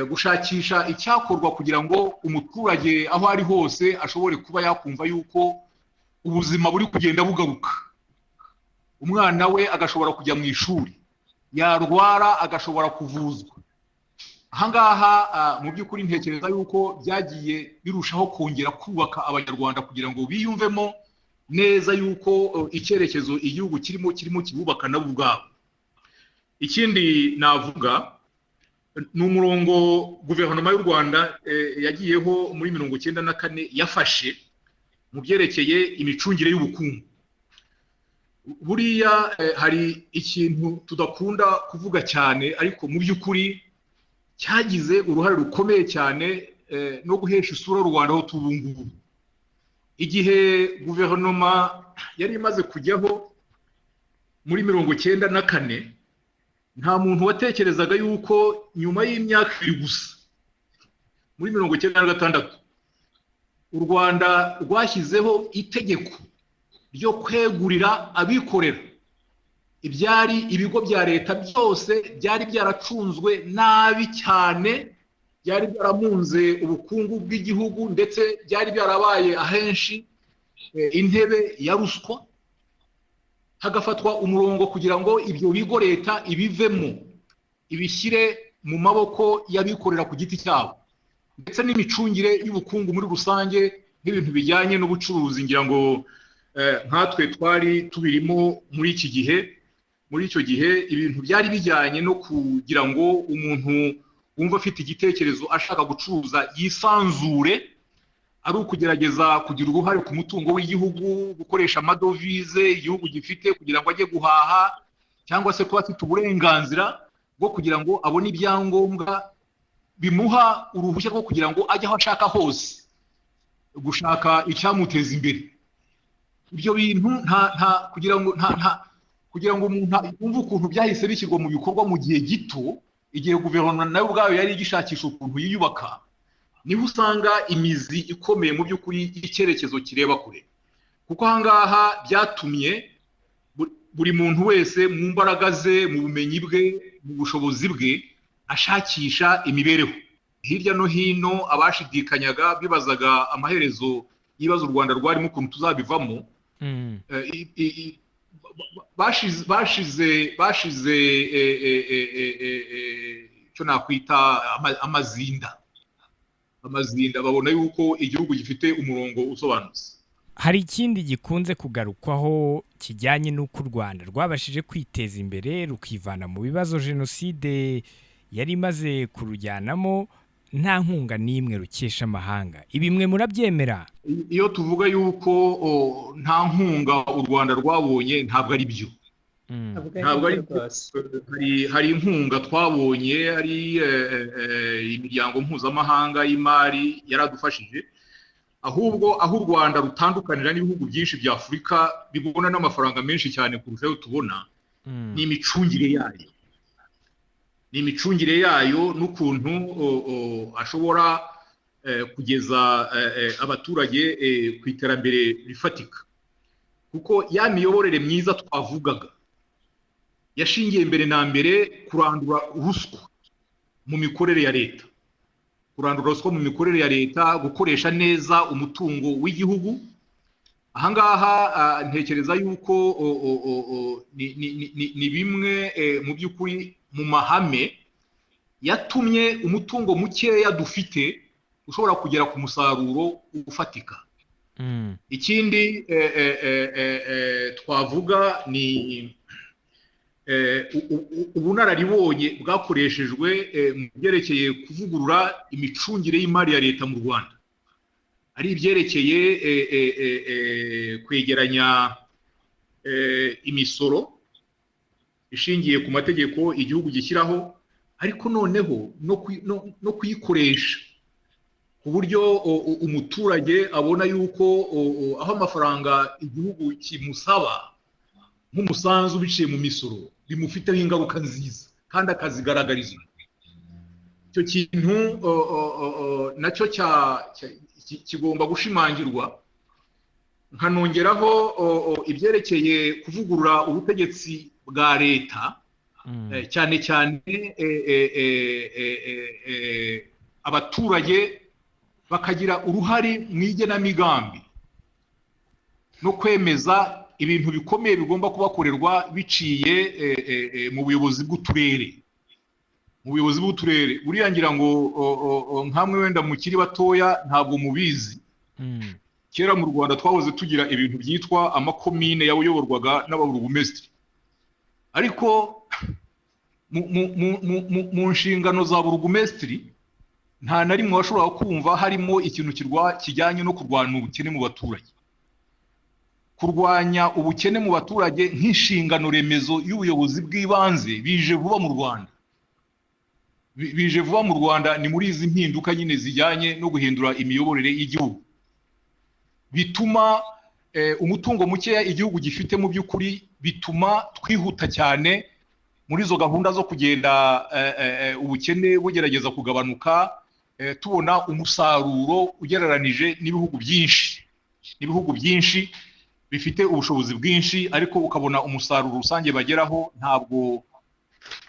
gushakisha icyakorwa kugira ngo umuturage aho ari hose ashobore kuba yakumva yuko ubuzima buri kugenda bugaruka, umwana we agashobora kujya mu ishuri, yarwara agashobora kuvuzwa. Ahangaha mu by'ukuri ntekereza yuko byagiye birushaho kongera kubaka Abanyarwanda kugira ngo biyumvemo neza yuko icyerekezo igihugu kirimo kibubaka nabo ubwabo. Ikindi navuga ni umurongo guverinoma y'u Rwanda yagiyeho muri 94, yafashe mu byerekeye imicungire y'ubukungu. Buriya hari ikintu tudakunda kuvuga cyane, ariko mu by'ukuri cyagize uruhare rukomeye cyane no guhesha isura y'u Rwanda aho tuba ubu ngubu. Igihe guverinoma yari imaze kujyaho muri 94, nta muntu watekerezaga yuko nyuma y'imyaka 2 gusa, muri 96, u Rwanda rwashyizeho itegeko ryo kwegurira abikorera ibyari ibigo bya leta byose byari byaracunzwe nabi cyane, byari byaramunze ubukungu bw'igihugu, ndetse byari byarabaye ahenshi intebe ya ruswa, hagafatwa umurongo kugira ngo ibyo bigo leta ibivemo, ibishyire mu maboko y'abikorera ku giti cyabo, ndetse n'imicungire y'ubukungu muri rusange nk'ibintu bijyanye n'ubucuruzi. Ngira ngo nkatwe twari tubirimo muri iki gihe, muri icyo gihe, ibintu byari bijyanye no kugira ngo umuntu wumva afite igitekerezo ashaka gucuruza yisanzure. Ari ukugerageza kugira uruhare ku mutungo w'igihugu, gukoresha amadovize igihugu gifite kugira ngo ajye guhaha, cyangwa se kuba afite uburenganzira bwo kugira ngo abone ibyangombwa bimuha uruhushya rwo kugira ngo ajye aho ashaka hose gushaka icyamuteza imbere. Ibyo bintu nta nta kugira ngo nta nta kugira ngo umuntu yumve ukuntu byahise bishyirwa mu bikorwa mu gihe gito, igihe guverinoma nayo ubwayo yari igishakisha ukuntu yiyubaka, niho usanga imizi ikomeye mu by'ukuri y'icyerekezo kireba kure. Kuko ahangaha byatumye buri muntu wese, mu mbaraga ze, mu bumenyi bwe, mu bushobozi bwe, ashakisha imibereho hirya no hino. Abashidikanyaga, bibazaga amaherezo y'ibibazo u Rwanda rwarimo, ukuntu tuzabivamo, bashize icyo nakwita amazinda, babona yuko igihugu gifite umurongo usobanutse. Hari ikindi gikunze kugarukwaho kijyanye n'uko u Rwanda rwabashije kwiteza imbere, rukivana mu bibazo jenoside yari imaze kurujyanamo, nta nkunga n'imwe rukesha amahanga. Ibi mwe murabyemera? Iyo tuvuga yuko nta nkunga u Rwanda rwabonye, ntabwo ari byo. Ntabwo ari hari inkunga twabonye, hari imiryango mpuzamahanga y'imari yaradufashije. Ahubwo aho u Rwanda rutandukanira n'ibihugu byinshi bya Afurika bibona n'amafaranga menshi cyane kurusha ayo tubona, ni imicungire yayo, ni imicungire yayo n'ukuntu ashobora kugeza abaturage ku iterambere rifatika. Kuko ya miyoborere myiza twavugaga yashingiye mbere na mbere kurandura ruswa mu mikorere ya leta, kurandura ruswa mu mikorere ya leta, gukoresha neza umutungo w'igihugu. Ahangaha ntekereza yuko ni bimwe mu by'ukuri mu mahame yatumye umutungo mukeya dufite ushobora kugera ku musaruro ufatika. Ikindi twavuga ni ubunararibonye bwakoreshejwe mu byerekeye kuvugurura imicungire y'imari ya leta mu Rwanda, ari ibyerekeye kwegeranya imisoro ishingiye ku mategeko igihugu gishyiraho, ariko noneho no kuyikoresha ku buryo umuturage abona yuko aho amafaranga igihugu kimusaba nk'umusanzu biciye mu misoro bimufiteho ingaruka nziza kandi akazigaragariza. Icyo kintu nacyo kigomba gushimangirwa. Nkanongeraho ibyerekeye kuvugurura ubutegetsi bwa leta, cyane cyane abaturage bakagira uruhare mu igenamigambi no kwemeza ibintu bikomeye bigomba kubakorerwa biciye mu buyobozi bw'uturere, mu buyobozi bw'uturere. Buriya ngira ngo nkamwe wenda mukiri batoya ntabwo mubizi, kera mu Rwanda twahoze tugira ibintu byitwa amakomine yayoborwaga n'ababurugumesitiri. Ariko mu nshingano za burugumesitiri nta na rimwe washoboraga kumva harimo ikintu kijyanye no kurwanya ubukene mu baturage. Kurwanya ubukene mu baturage nk'inshingano remezo y'ubuyobozi bw'ibanze bije vuba mu Rwanda, bije vuba mu Rwanda. Ni muri izi mpinduka nyine zijyanye no guhindura imiyoborere y'igihugu, bituma umutungo mukeya igihugu gifite mu by'ukuri bituma twihuta cyane muri izo gahunda zo kugenda ubukene bugerageza kugabanuka, tubona umusaruro ugereranije n'ibihugu byinshi, n'ibihugu byinshi bifite ubushobozi bwinshi, ariko ukabona umusaruro rusange bageraho ntabwo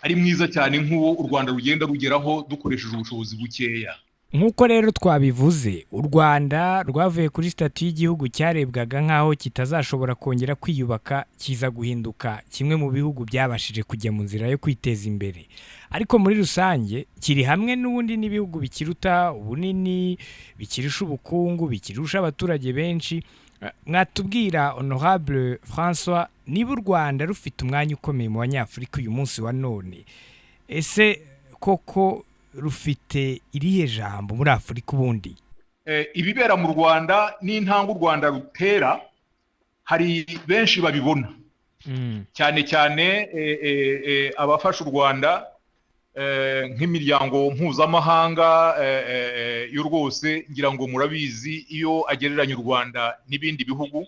ari mwiza cyane nk'uwo u Rwanda rugenda rugeraho dukoresheje ubushobozi bukeya. Nk'uko rero twabivuze, u Rwanda rwavuye kuri sitati y'igihugu cyarebwaga nk'aho kitazashobora kongera kwiyubaka, kiza guhinduka kimwe mu bihugu byabashije kujya mu nzira yo kwiteza imbere. Ariko muri rusange kiri hamwe n'ubundi n'ibihugu bikiruta ubunini, bikirusha ubukungu, bikirusha abaturage benshi. Mwatubwira, Honorable François, niba u Rwanda rufite umwanya ukomeye mu Banyafurika uyu munsi wa none, ese koko rufite irihe jambo muri Afurika ubundi? Ibibera mu Rwanda n'intambwe u Rwanda rutera, hari benshi babibona, cyane cyane abafasha u Rwanda nk'imiryango mpuzamahanga yo rwose ngira ngo murabizi, iyo agereranya u Rwanda n'ibindi bihugu,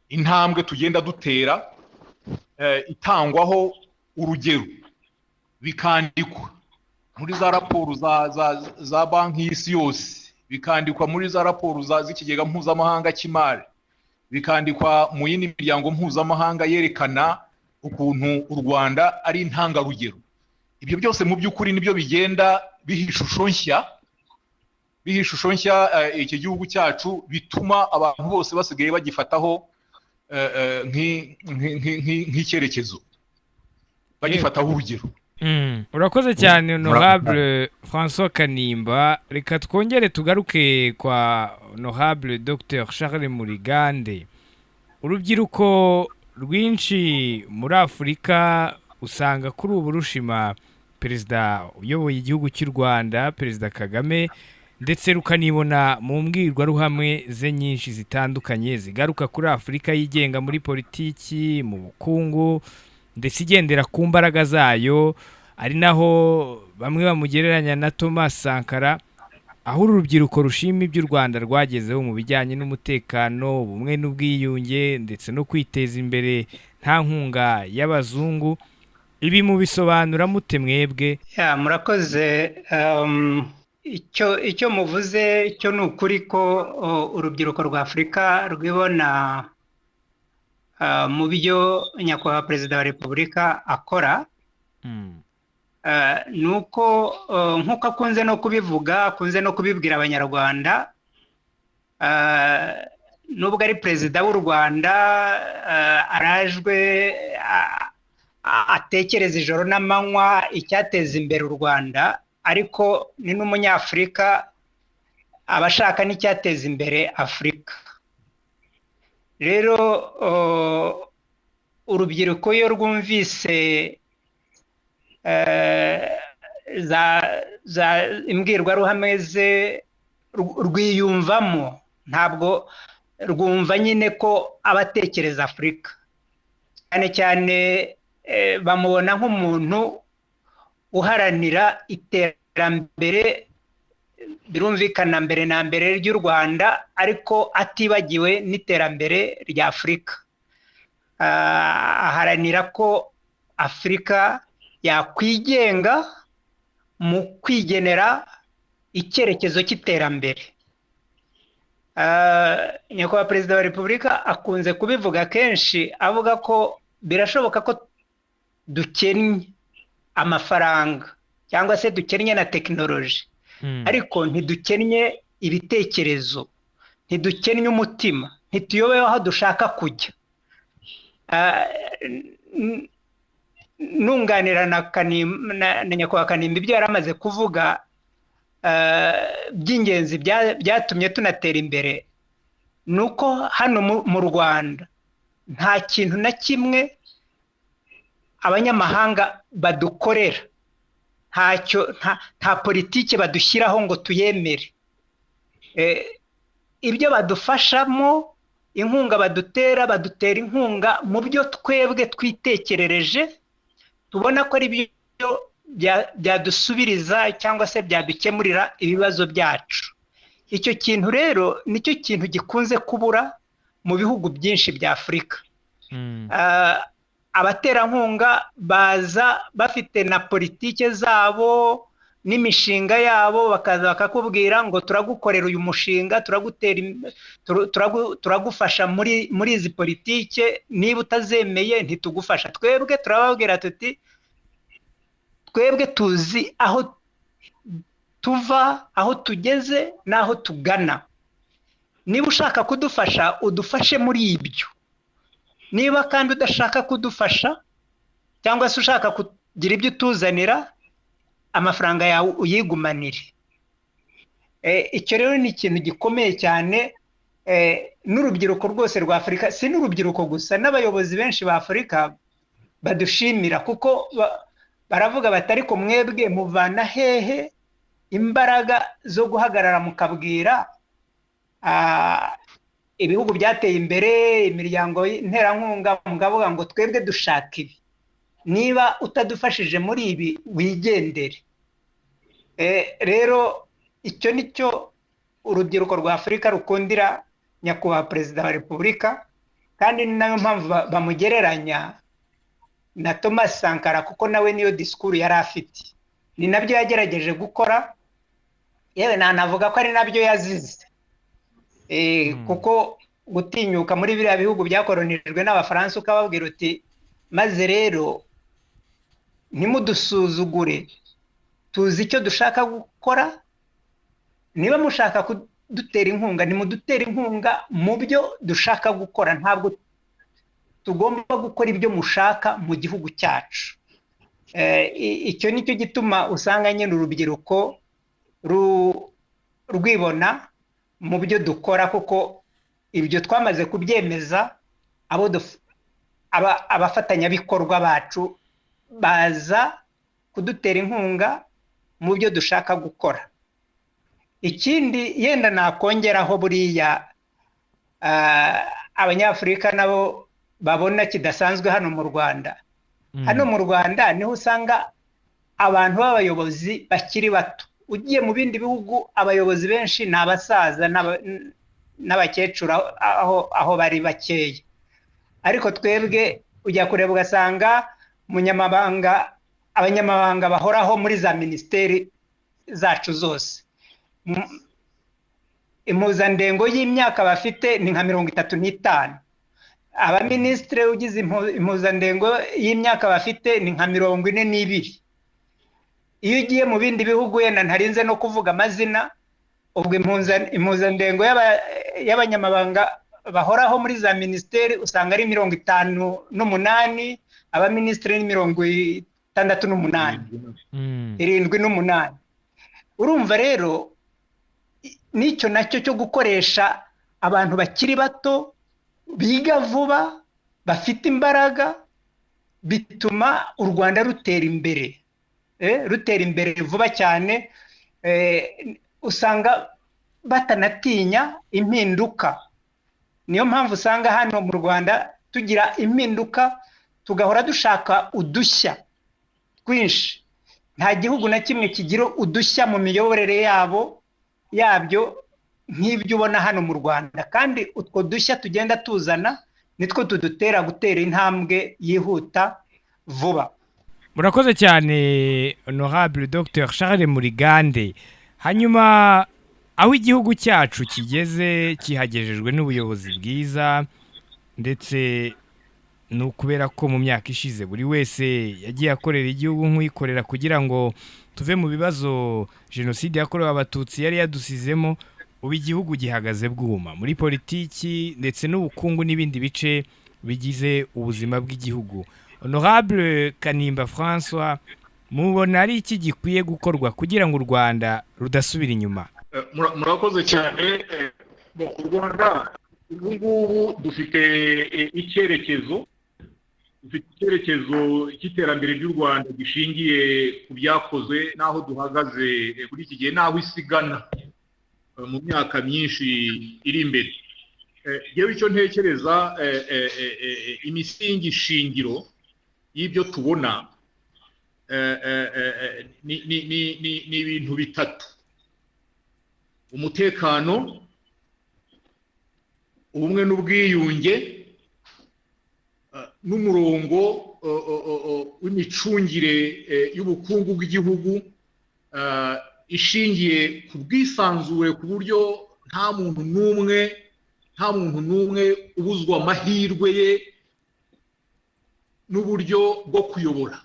intambwe tugenda dutera itangwaho urugero, bikandikwa muri za raporo za Banki y'Isi Yose, bikandikwa muri za raporo z'Ikigega Mpuzamahanga cy'Imari, bikandikwa mu yindi miryango mpuzamahanga yerekana ukuntu u Rwanda ari intangarugero. Ibyo byose mu by'ukuri nibyo bigenda biha ishusho nshya, biha ishusho nshya iki gihugu cyacu, bituma abantu bose basigaye bagifataho nk'icyerekezo, bagifataho urugero. Urakoze cyane, Honorable François Kanimba. Reka twongere tugaruke kwa Honorable Dr Charles Murigande. Urubyiruko rwinshi muri Afurika usanga kuri ubu rushima perezida uyoboye igihugu cy'u Rwanda, Perezida Kagame, ndetse rukanibona mu mbwirwaruhame ze nyinshi zitandukanye zigaruka kuri Afurika yigenga muri politiki, mu bukungu, ndetse igendera ku mbaraga zayo, ari naho bamwe bamugereranya na Thomas Sankara. Aho uru rubyiruko rushima ibyo u Rwanda rwagezeho mu bijyanye n'umutekano, ubumwe n'ubwiyunge, ndetse no kwiteza imbere nta nkunga y'abazungu. Ibi mubisobanura mute mwebwe? Ya, murakoze. Icyo muvuze cyo ni ukuri ko urubyiruko rwa Afurika rwibona mu byo Nyakubahwa Perezida wa Repubulika akora. Ni uko nk'uko akunze no kubivuga, akunze no kubibwira Abanyarwanda, nubwo ari perezida w'u Rwanda, arajwe atekereza ijoro n'amanywa icyateza imbere u Rwanda, ariko ni n'Umunyafurika, aba ashaka n'icyateza imbere Afurika. Rero urubyiruko iyo rwumvise za imbwirwaruhame ze, rwiyumvamo, ntabwo rwumva nyine ko aba atekereza Afurika. Cyane cyane bamubona nk'umuntu uharanira iterambere, birumvikana mbere na mbere ry'u Rwanda, ariko atibagiwe n'iterambere rya Afurika. Aharanira ko Afurika yakwigenga mu kwigenera icyerekezo cy'iterambere. Nyakubahwa Perezida wa Repubulika akunze kubivuga kenshi, avuga ko birashoboka ko dukennye amafaranga cyangwa se dukennye na tekinoloji, ariko ntidukennye ibitekerezo, ntidukennye umutima, ntituyobewe aho dushaka kujya. Nunganira na Nyakubahwa Kanimba ibyo yari amaze kuvuga by'ingenzi byatumye tunatera imbere, ni uko hano mu Rwanda nta kintu na kimwe abanyamahanga badukorera, ntacyo, nta politiki badushyiraho ngo tuyemere. Ibyo badufashamo, inkunga badutera, badutera inkunga mu byo twebwe twitekerereje, tubona ko ari byo byadusubiriza cyangwa se byadukemurira ibibazo byacu. Icyo kintu rero nicyo kintu gikunze kubura mu bihugu byinshi bya Afurika. Abaterankunga baza bafite na politike zabo n'imishinga yabo, bakaza bakakubwira ngo turagukorera uyu mushinga, turagutera, turagufasha muri izi politike, niba utazemeye ntitugufasha. Twebwe turababwira tuti twebwe tuzi aho tuva, aho tugeze n'aho tugana. Niba ushaka kudufasha, udufashe muri ibyo. Niba kandi udashaka kudufasha cyangwa se ushaka kugira ibyo utuzanira, amafaranga yawe uyigumanire. Icyo rero ni ikintu gikomeye cyane n'urubyiruko rwose rwa Afurika, si n'urubyiruko gusa, n'abayobozi benshi ba Afurika badushimira, kuko baravuga bati ariko mwebwe muvana hehe imbaraga zo guhagarara mukabwira ibihugu byateye imbere, imiryango nterankunga, mukavuga ngo twebwe dushaka ibi, niba utadufashije muri ibi wigendere. Rero icyo ni cyo urubyiruko rwa Afurika rukundira nyakubahwa Perezida wa Repubulika, kandi ni nayo mpamvu bamugereranya na Thomas Sankara, kuko nawe niyo disikuru yari afite, ni nabyo yagerageje gukora, yewe nanavuga ko ari nabyo yazize, kuko gutinyuka muri biriya bihugu byakoronijwe n'Abafaransa ukababwira uti maze rero ntimudusuzugure, tuzi icyo dushaka gukora, niba mushaka kudutera inkunga nimudutere inkunga mu byo dushaka gukora, ntabwo tugomba gukora ibyo mushaka mu gihugu cyacu. Icyo ni cyo gituma usanga nyine urubyiruko rwibona mu byo dukora, kuko ibyo twamaze kubyemeza, abafatanyabikorwa bacu baza kudutera inkunga mu byo dushaka gukora. Ikindi yenda nakongeraho, buriya Abanyafurika nabo babona kidasanzwe hano mu Rwanda, hano mu Rwanda niho usanga abantu b'abayobozi bakiri bato. Ugiye mu bindi bihugu abayobozi benshi ni abasaza n'abakecuru aho bari bakeya, ariko twebwe ujya kureba ugasanga abanyamabanga bahoraho muri za minisiteri zacu zose, impuzandengo y'imyaka bafite ni nka 35. Abaminisitiri ugize impuzandengo y'imyaka bafite ni nka 42. Iyo ugiye mu bindi bihugu, yenda ntarinze no kuvuga amazina, ubwo impuzandengo y'abanyamabanga bahoraho muri za minisiteri usanga ari 58, abaminisitiri ni 68, 78. Urumva rero n'icyo nacyo cyo gukoresha abantu bakiri bato, biga vuba, bafite imbaraga, bituma u Rwanda rutera imbere, rutera imbere vuba cyane. Usanga batanatinya impinduka, niyo mpamvu usanga hano mu Rwanda tugira impinduka, tugahora dushaka udushya twinshi. Nta gihugu na kimwe kigira udushya mu miyoborere yabyo nk'ibyo ubona hano mu Rwanda, kandi utwo dushya tugenda tuzana nitwo tudutera gutera intambwe yihuta vuba. Murakoze cyane, Honorable Dr Charles Murigande. Hanyuma aho igihugu cyacu kigeze kihagejejwe n'ubuyobozi bwiza, ndetse ni ukubera ko mu myaka ishize buri wese yagiye akorera igihugu nk'uyikorera kugira ngo tuve mu bibazo jenoside yakorewe Abatutsi yari yadusizemo. Ubu igihugu gihagaze bwuma muri politiki ndetse n'ubukungu n'ibindi bice bigize ubuzima bw'igihugu. Honorable Kanimba Francois, mubona ari iki gikwiye gukorwa kugira ngo u Rwanda rudasubira inyuma? Murakoze cyane. U Rwanda ubu ngubu dufite icyerekezo, dufite icyerekezo cy'iterambere ry'u Rwanda gishingiye ku byakozwe n'aho duhagaze kuri iki gihe n'aho isigana mu myaka myinshi iri imbere. Yewe icyo ntekereza, imisingi shingiro y'ibyo tubona ni ibintu bitatu: umutekano, ubumwe n'ubwiyunge, n'umurongo w'imicungire y'ubukungu bw'igihugu ishingiye ku bwisanzure, ku buryo nta muntu n'umwe ubuzwa amahirwe ye n'uburyo bwo kuyobora,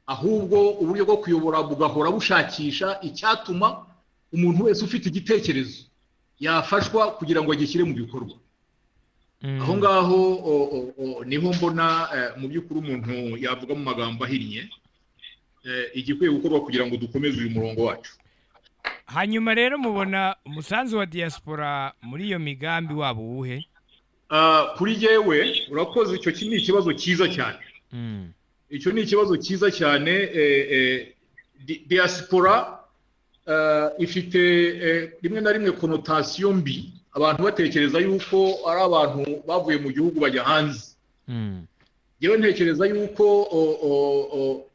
ahubwo uburyo bwo kuyobora bugahora bushakisha icyatuma umuntu wese ufite igitekerezo yafashwa kugira ngo agishyire mu bikorwa. Aho ngaho niho mbona mu by'ukuri umuntu yavuga mu magambo ahinnye igikwiye gukorwa kugira ngo dukomeze uyu murongo wacu. Hanyuma rero mubona umusanzu wa diaspora muri iyo migambi wabo uwuhe? Kuri jyewe, urakoze, icyo ni ikibazo cyiza cyane. Icyo ni ikibazo cyiza cyane. Diaspora ifite rimwe na rimwe connotation mbi, abantu batekereza yuko ari abantu bavuye mu gihugu bajya hanze. Yewe, ntekereza yuko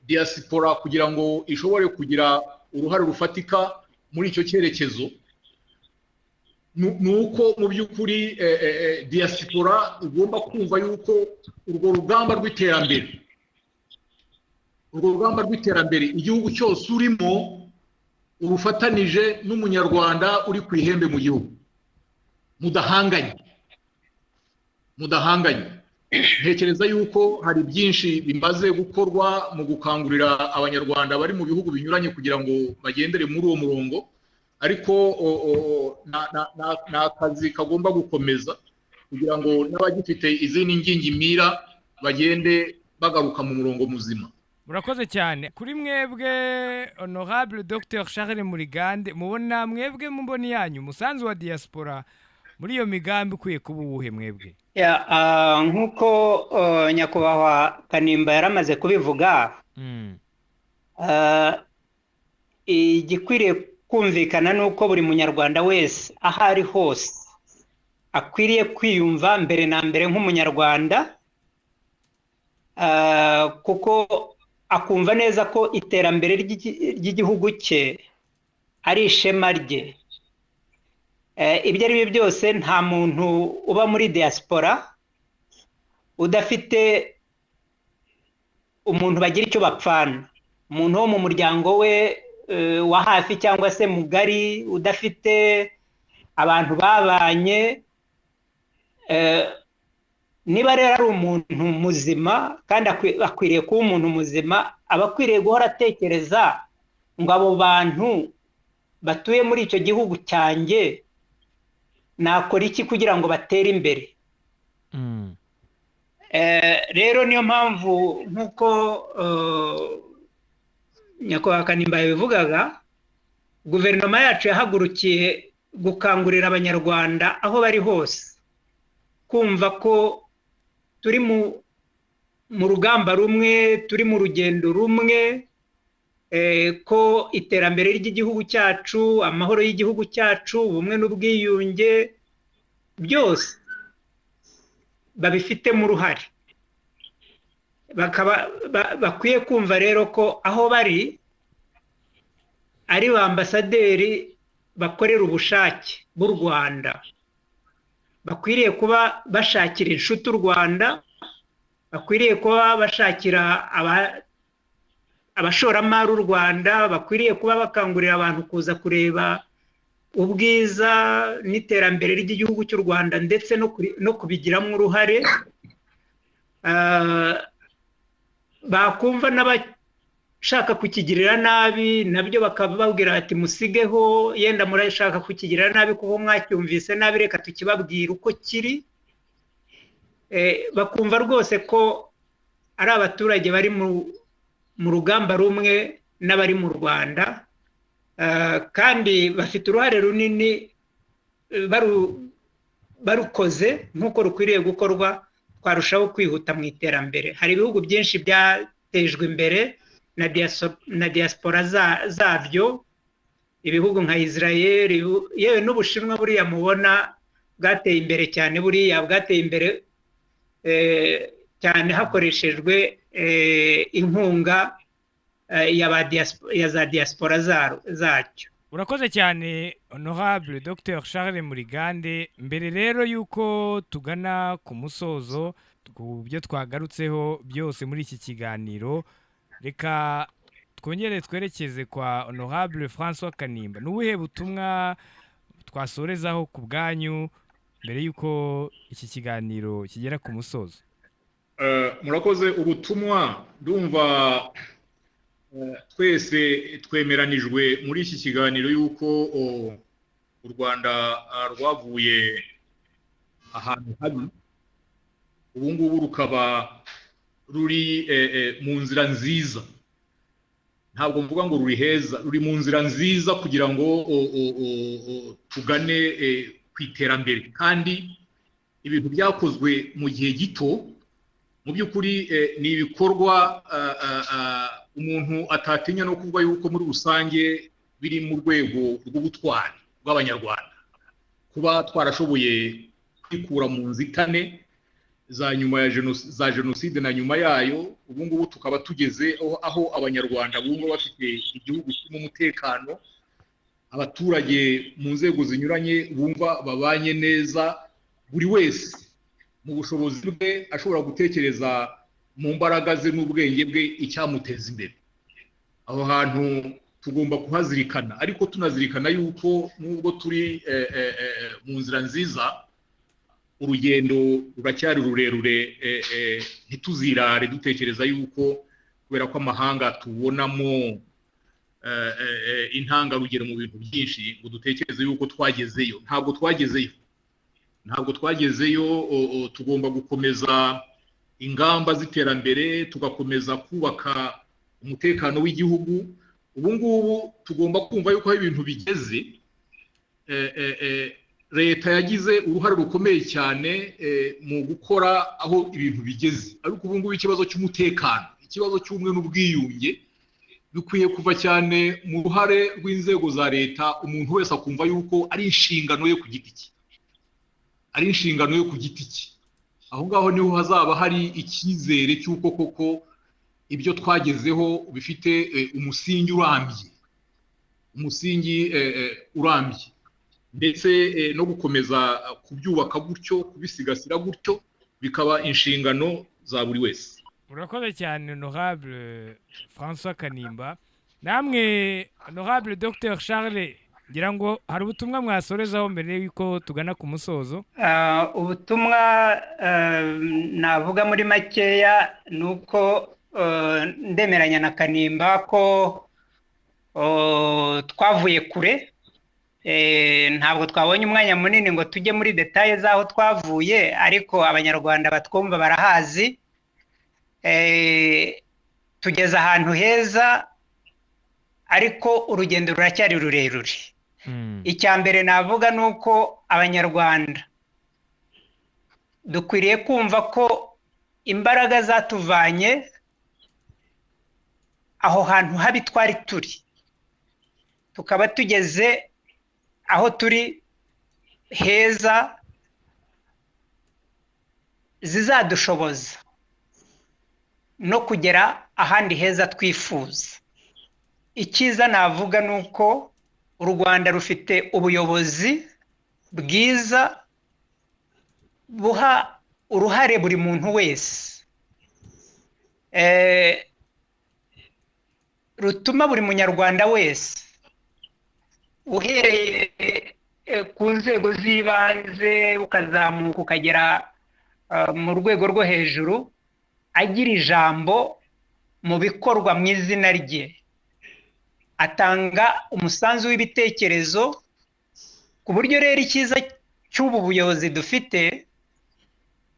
diaspora, kugira ngo ishobore kugira uruhare rufatika muri icyo cyerekezo, ni uko mu by'ukuri diaspora igomba kumva yuko urwo rugamba rw'iterambere igihugu cyose urimo urufatanije n'Umunyarwanda uri ku ihembe mu gihugu, mudahanganye. Ntekereza yuko hari byinshi bimaze gukorwa mu gukangurira Abanyarwanda bari mu bihugu binyuranye kugira ngo bagendere muri uwo murongo, ariko ni akazi kagomba gukomeza kugira ngo n'abagifite izindi ngingimira bagende bagaruka mu murongo muzima. Murakoze cyane. Kuri mwebwe, Honorable Dr Charles Murigande, mubona mwebwe mu mboni yanyu umusanzu wa diaspora muri iyo migambi ukwiye kuba uwuhe mwebwe? Nk'uko Nyakubahwa Kanimba yaramaze kubivuga, igikwiriye kumvikana ni uko buri Munyarwanda wese aho ari hose akwiriye kwiyumva mbere na mbere nk'Umunyarwanda, kuko akumva neza ko iterambere ry'igihugu cye ari ishema rye. Ibyo ari byo byose, nta muntu uba muri diaspora udafite umuntu bagira icyo bapfana, umuntu wo mu muryango we wa hafi cyangwa se mugari, udafite abantu babanye. Niba rero ari umuntu muzima, kandi akwiriye kuba umuntu muzima, aba akwiriye guhora atekereza ngo abo bantu batuye muri icyo gihugu cyanjye nakora iki kugira ngo batere imbere? Rero niyo mpamvu, nk'uko Nyakubahwa Kanimba yabivugaga, guverinoma yacu yahagurukiye gukangurira Abanyarwanda aho bari hose kumva ko turi mu rugamba rumwe, turi mu rugendo rumwe, ko iterambere ry'igihugu cyacu, amahoro y'igihugu cyacu, ubumwe n'ubwiyunge byose babifitemo uruhare. Bakaba bakwiye kumva rero ko aho bari ari ba ambasaderi bakorera ubushake b'u Rwanda, bakwiriye kuba bashakira inshuti u Rwanda, bakwiriye kuba bashakira abashoramari u Rwanda, bakwiriye kuba bakangurira abantu kuza kureba ubwiza n'iterambere ry'igihugu cy'u Rwanda, ndetse no kubigiramo uruhare. Bakumva n'abashaka kukigirira nabi nabyo bakababwira bati: "Musigeho, yenda murashaka kukigirira nabi kuko mwacyumvise nabi, reka tukibabwira uko kiri." Bakumva rwose ko ari abaturage bari mu rugamba rumwe n'abari mu Rwanda, kandi bafite uruhare runini. Barukoze nk'uko rukwiriye gukorwa, twarushaho kwihuta mu iterambere. Hari ibihugu byinshi byatejwe imbere na diaspora zabyo, ibihugu nka Israel, yewe n'Ubushinwa buriya mubona bwateye imbere cyane, buriya bwateye imbere cyane hakoreshejwe inkunga ya za diaspora zacyo. Urakoze cyane, Honorable Dr Charles Murigande. Mbere rero y'uko tugana ku musozo ku byo twagarutseho byose muri iki kiganiro, reka twongere twerekeze kwa Honorable Francois Kanimba. Ni ubuhe butumwa twasorezaho ku bwanyu mbere y'uko iki kiganiro kigera ku musozo? Murakoze. Ubutumwa, ndumva twese twemeranijwe muri iki kiganiro y'uko u Rwanda rwavuye ahantu habi, ubu ngubu rukaba ruri mu nzira nziza. Ntabwo mvuga ngo ruri heza, ruri mu nzira nziza kugira ngo tugane ku iterambere, kandi ibintu byakozwe mu gihe gito mu by'ukuri ni ibikorwa umuntu atatinya no kuvuga yuko muri rusange biri mu rwego rw'ubutwari bw'Abanyarwanda, kuba twarashoboye kwikura mu nzitane za nyuma ya za jenoside na nyuma yayo. Ubu ngubu tukaba tugeze aho Abanyarwanda bumva bafite igihugu kirimo umutekano, abaturage mu nzego zinyuranye bumva babanye neza, buri wese mu bushobozi bwe ashobora gutekereza mu mbaraga ze n'ubwenge bwe icyamuteza imbere. Aho hantu tugomba kuhazirikana, ariko tunazirikana yuko nubwo turi mu nzira nziza, urugendo ruracyari rurerure. Ntituzirare dutekereza yuko kubera ko amahanga tubonamo intangarugero mu bintu byinshi, ngo dutekereze yuko twagezeyo. Ntabwo twagezeyo, ntabwo twagezeyo. Tugomba gukomeza ingamba z'iterambere, tugakomeza kubaka umutekano w'igihugu. Ubu ngubu tugomba kumva yuko aho ibintu bigeze, leta yagize uruhare rukomeye cyane mu gukora aho ibintu bigeze. Ariko ubu ngubu ikibazo cy'umutekano, ikibazo cy'ubumwe n'ubwiyunge bikwiye kuva cyane mu ruhare rw'inzego za leta, umuntu wese akumva yuko ari inshingano ye ku giti cye, ari inshingano ye ku giti cye. Aho ngaho niho hazaba hari icyizere cy'uko koko ibyo twagezeho bifite umusingi urambye, umusingi urambye, ndetse no gukomeza kubyubaka gutyo, kubisigasira gutyo, bikaba inshingano za buri wese. Urakoze cyane, Honorable François Kanimba. Namwe, Honorable Dr Charles, ngira ngo hari ubutumwa mwasorezaho mbere y'uko tugana ku musozo. Ubutumwa navuga muri makeya ni uko ndemeranya na Kanimba ko twavuye kure. Ntabwo twabonye umwanya munini ngo tujye muri détails z'aho twavuye, ariko Abanyarwanda batwumva barahazi. Tugeze ahantu heza, ariko urugendo ruracyari rurerure. Icya mbere navuga ni uko Abanyarwanda dukwiriye kumva ko imbaraga zatuvanye aho hantu habi twari turi, tukaba tugeze aho turi heza, zizadushoboza no kugera ahandi heza twifuza. Icyiza navuga ni uko u Rwanda rufite ubuyobozi bwiza buha uruhare buri muntu wese, rutuma buri Munyarwanda wese, uhereye ku nzego z'ibanze ukazamuka ukagera mu rwego rwo hejuru, agira ijambo mu bikorwa mu izina rye, atanga umusanzu w'ibitekerezo. Ku buryo rero icyiza cy'ubu buyobozi dufite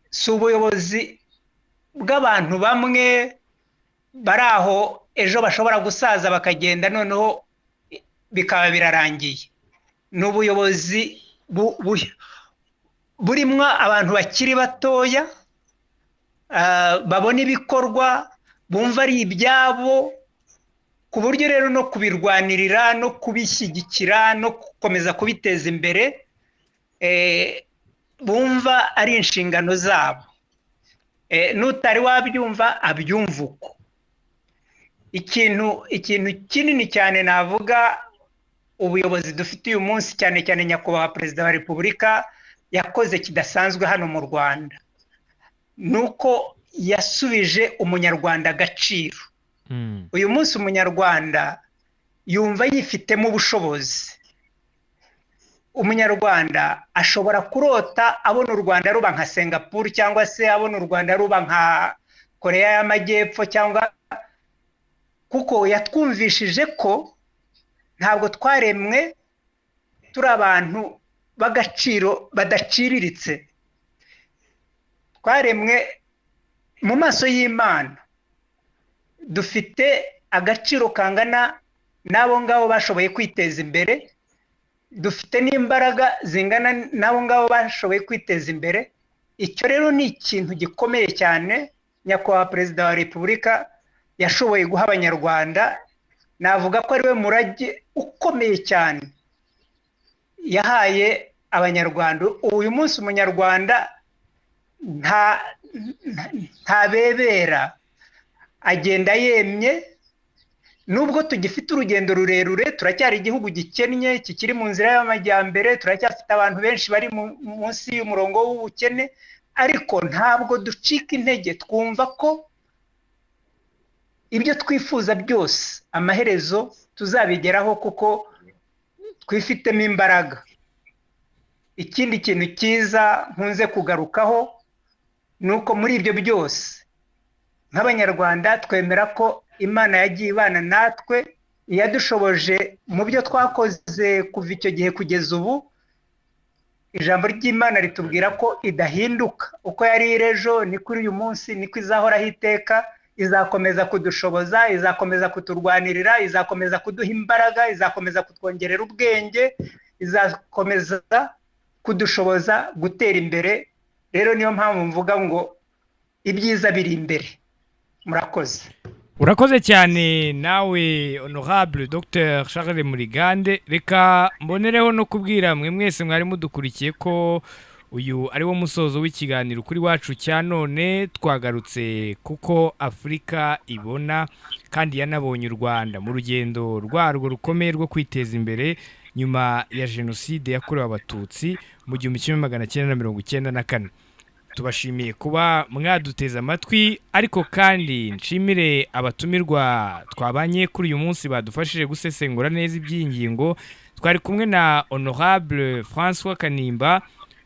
si ubuyobozi bw'abantu bamwe bari aho, ejo bashobora gusaza bakagenda, noneho bikaba birarangiye. Ni ubuyobozi burimo abantu bakiri batoya, babona ibikorwa bumva ari ibyabo, ku buryo rero no kubirwanirira, no kubishyigikira, no gukomeza kubiteza imbere bumva ari inshingano zabo. N'utari wabyumva abyumva uko. Ikintu kinini cyane navuga ubuyobozi dufite uyu munsi, cyane cyane Nyakubahwa Perezida wa Repubulika, yakoze kidasanzwe hano mu Rwanda, ni uko yasubije Umunyarwanda agaciro. Uyu munsi Umunyarwanda yumva yifitemo ubushobozi. Umunyarwanda ashobora kurota abona u Rwanda ruba nka Singapuru, cyangwa se abona u Rwanda ruba nka Koreya y'Amajyepfo, cyangwa kuko yatwumvishije ko ntabwo twaremwe turi abantu b'agaciro badaciriritse. Twaremwe mu maso y'Imana dufite agaciro kangana n'abo ngabo bashoboye kwiteza imbere, dufite n'imbaraga zingana n'abo ngabo bashoboye kwiteza imbere. Icyo rero ni ikintu gikomeye cyane Nyakubahwa Perezida wa Repubulika yashoboye guha Abanyarwanda. Navuga ko ari we murage ukomeye cyane yahaye Abanyarwanda. Uyu munsi Umunyarwanda ntabebera, agenda yemye. Nubwo tugifite urugendo rurerure, turacyari igihugu gikennye kikiri mu nzira y'amajyambere, turacyafite abantu benshi bari munsi y'umurongo w'ubukene, ariko ntabwo ducika intege. Twumva ko ibyo twifuza byose amaherezo tuzabigeraho kuko twifitemo imbaraga. Ikindi kintu cyiza nkunze kugarukaho ni uko muri ibyo byose nk'Abanyarwanda twemera ko Imana yagiye ibana natwe, yadushoboje mu byo twakoze kuva icyo gihe kugeza ubu. Ijambo ry'Imana ritubwira ko idahinduka, uko yari iri ejo ni kuri uyu munsi, niko izahoraho iteka. Izakomeza kudushoboza, izakomeza kuturwanirira, izakomeza kuduha imbaraga, izakomeza kutwongerera ubwenge, izakomeza kudushoboza gutera imbere. Rero niyo mpamvu mvuga ngo ibyiza biri imbere. Murakoze. Urakoze cyane nawe, Honorable Dr Charles Murigande. Reka mbonereho no kubwira mwe mwese mwari mudukurikiye ko uyu ari wo musozo w'ikiganiro Ukuri Wacu cya none. Twagarutse kuko Afurika ibona kandi yanabonye u Rwanda mu rugendo rwarwo rukomeye rwo kwiteza imbere nyuma ya Jenoside yakorewe Abatutsi mu 1994. Tubashimiye kuba mwaduteze amatwi, ariko kandi nshimire abatumirwa twabanye kuri uyu munsi badufashije gusesengura neza iby'iyi ngingo. Twari kumwe na Honorable François Kanimba.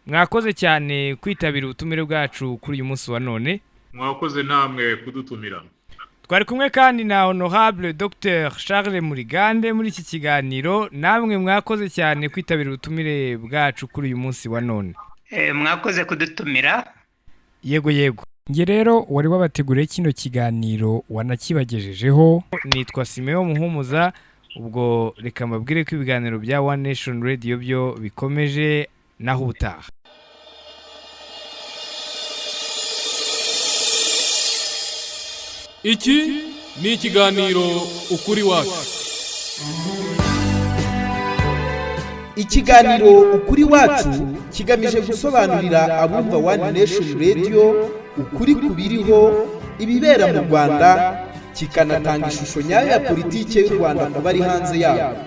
Mwakoze cyane kwitabira ubutumire bwacu kuri uyu munsi wa none. Mwakoze namwe kudutumira. Twari kumwe kandi na Honorable Dr Charles Murigande muri iki kiganiro. Namwe mwakoze cyane kwitabira ubutumire bwacu kuri uyu munsi wa none. Mwakoze kudutumira. Yego yego. Nge rero wari wabateguriye kino kiganiro wanakibagejejeho nitwa Simeo Muhumuza. Ubwo reka mbabwire ko ibiganiro bya One Nation Radio byo bikomeje, naho ubutaha. Iki ni ikiganiro Ukuri Wacu. Ikiganiro Ukuri Wacu kigamije gusobanurira abumva One Nation Radio ukuri ku biriho, ibibera mu Rwanda, kikanatanga ishusho nyayo ya politiki y'u Rwanda ku bari hanze yarwo.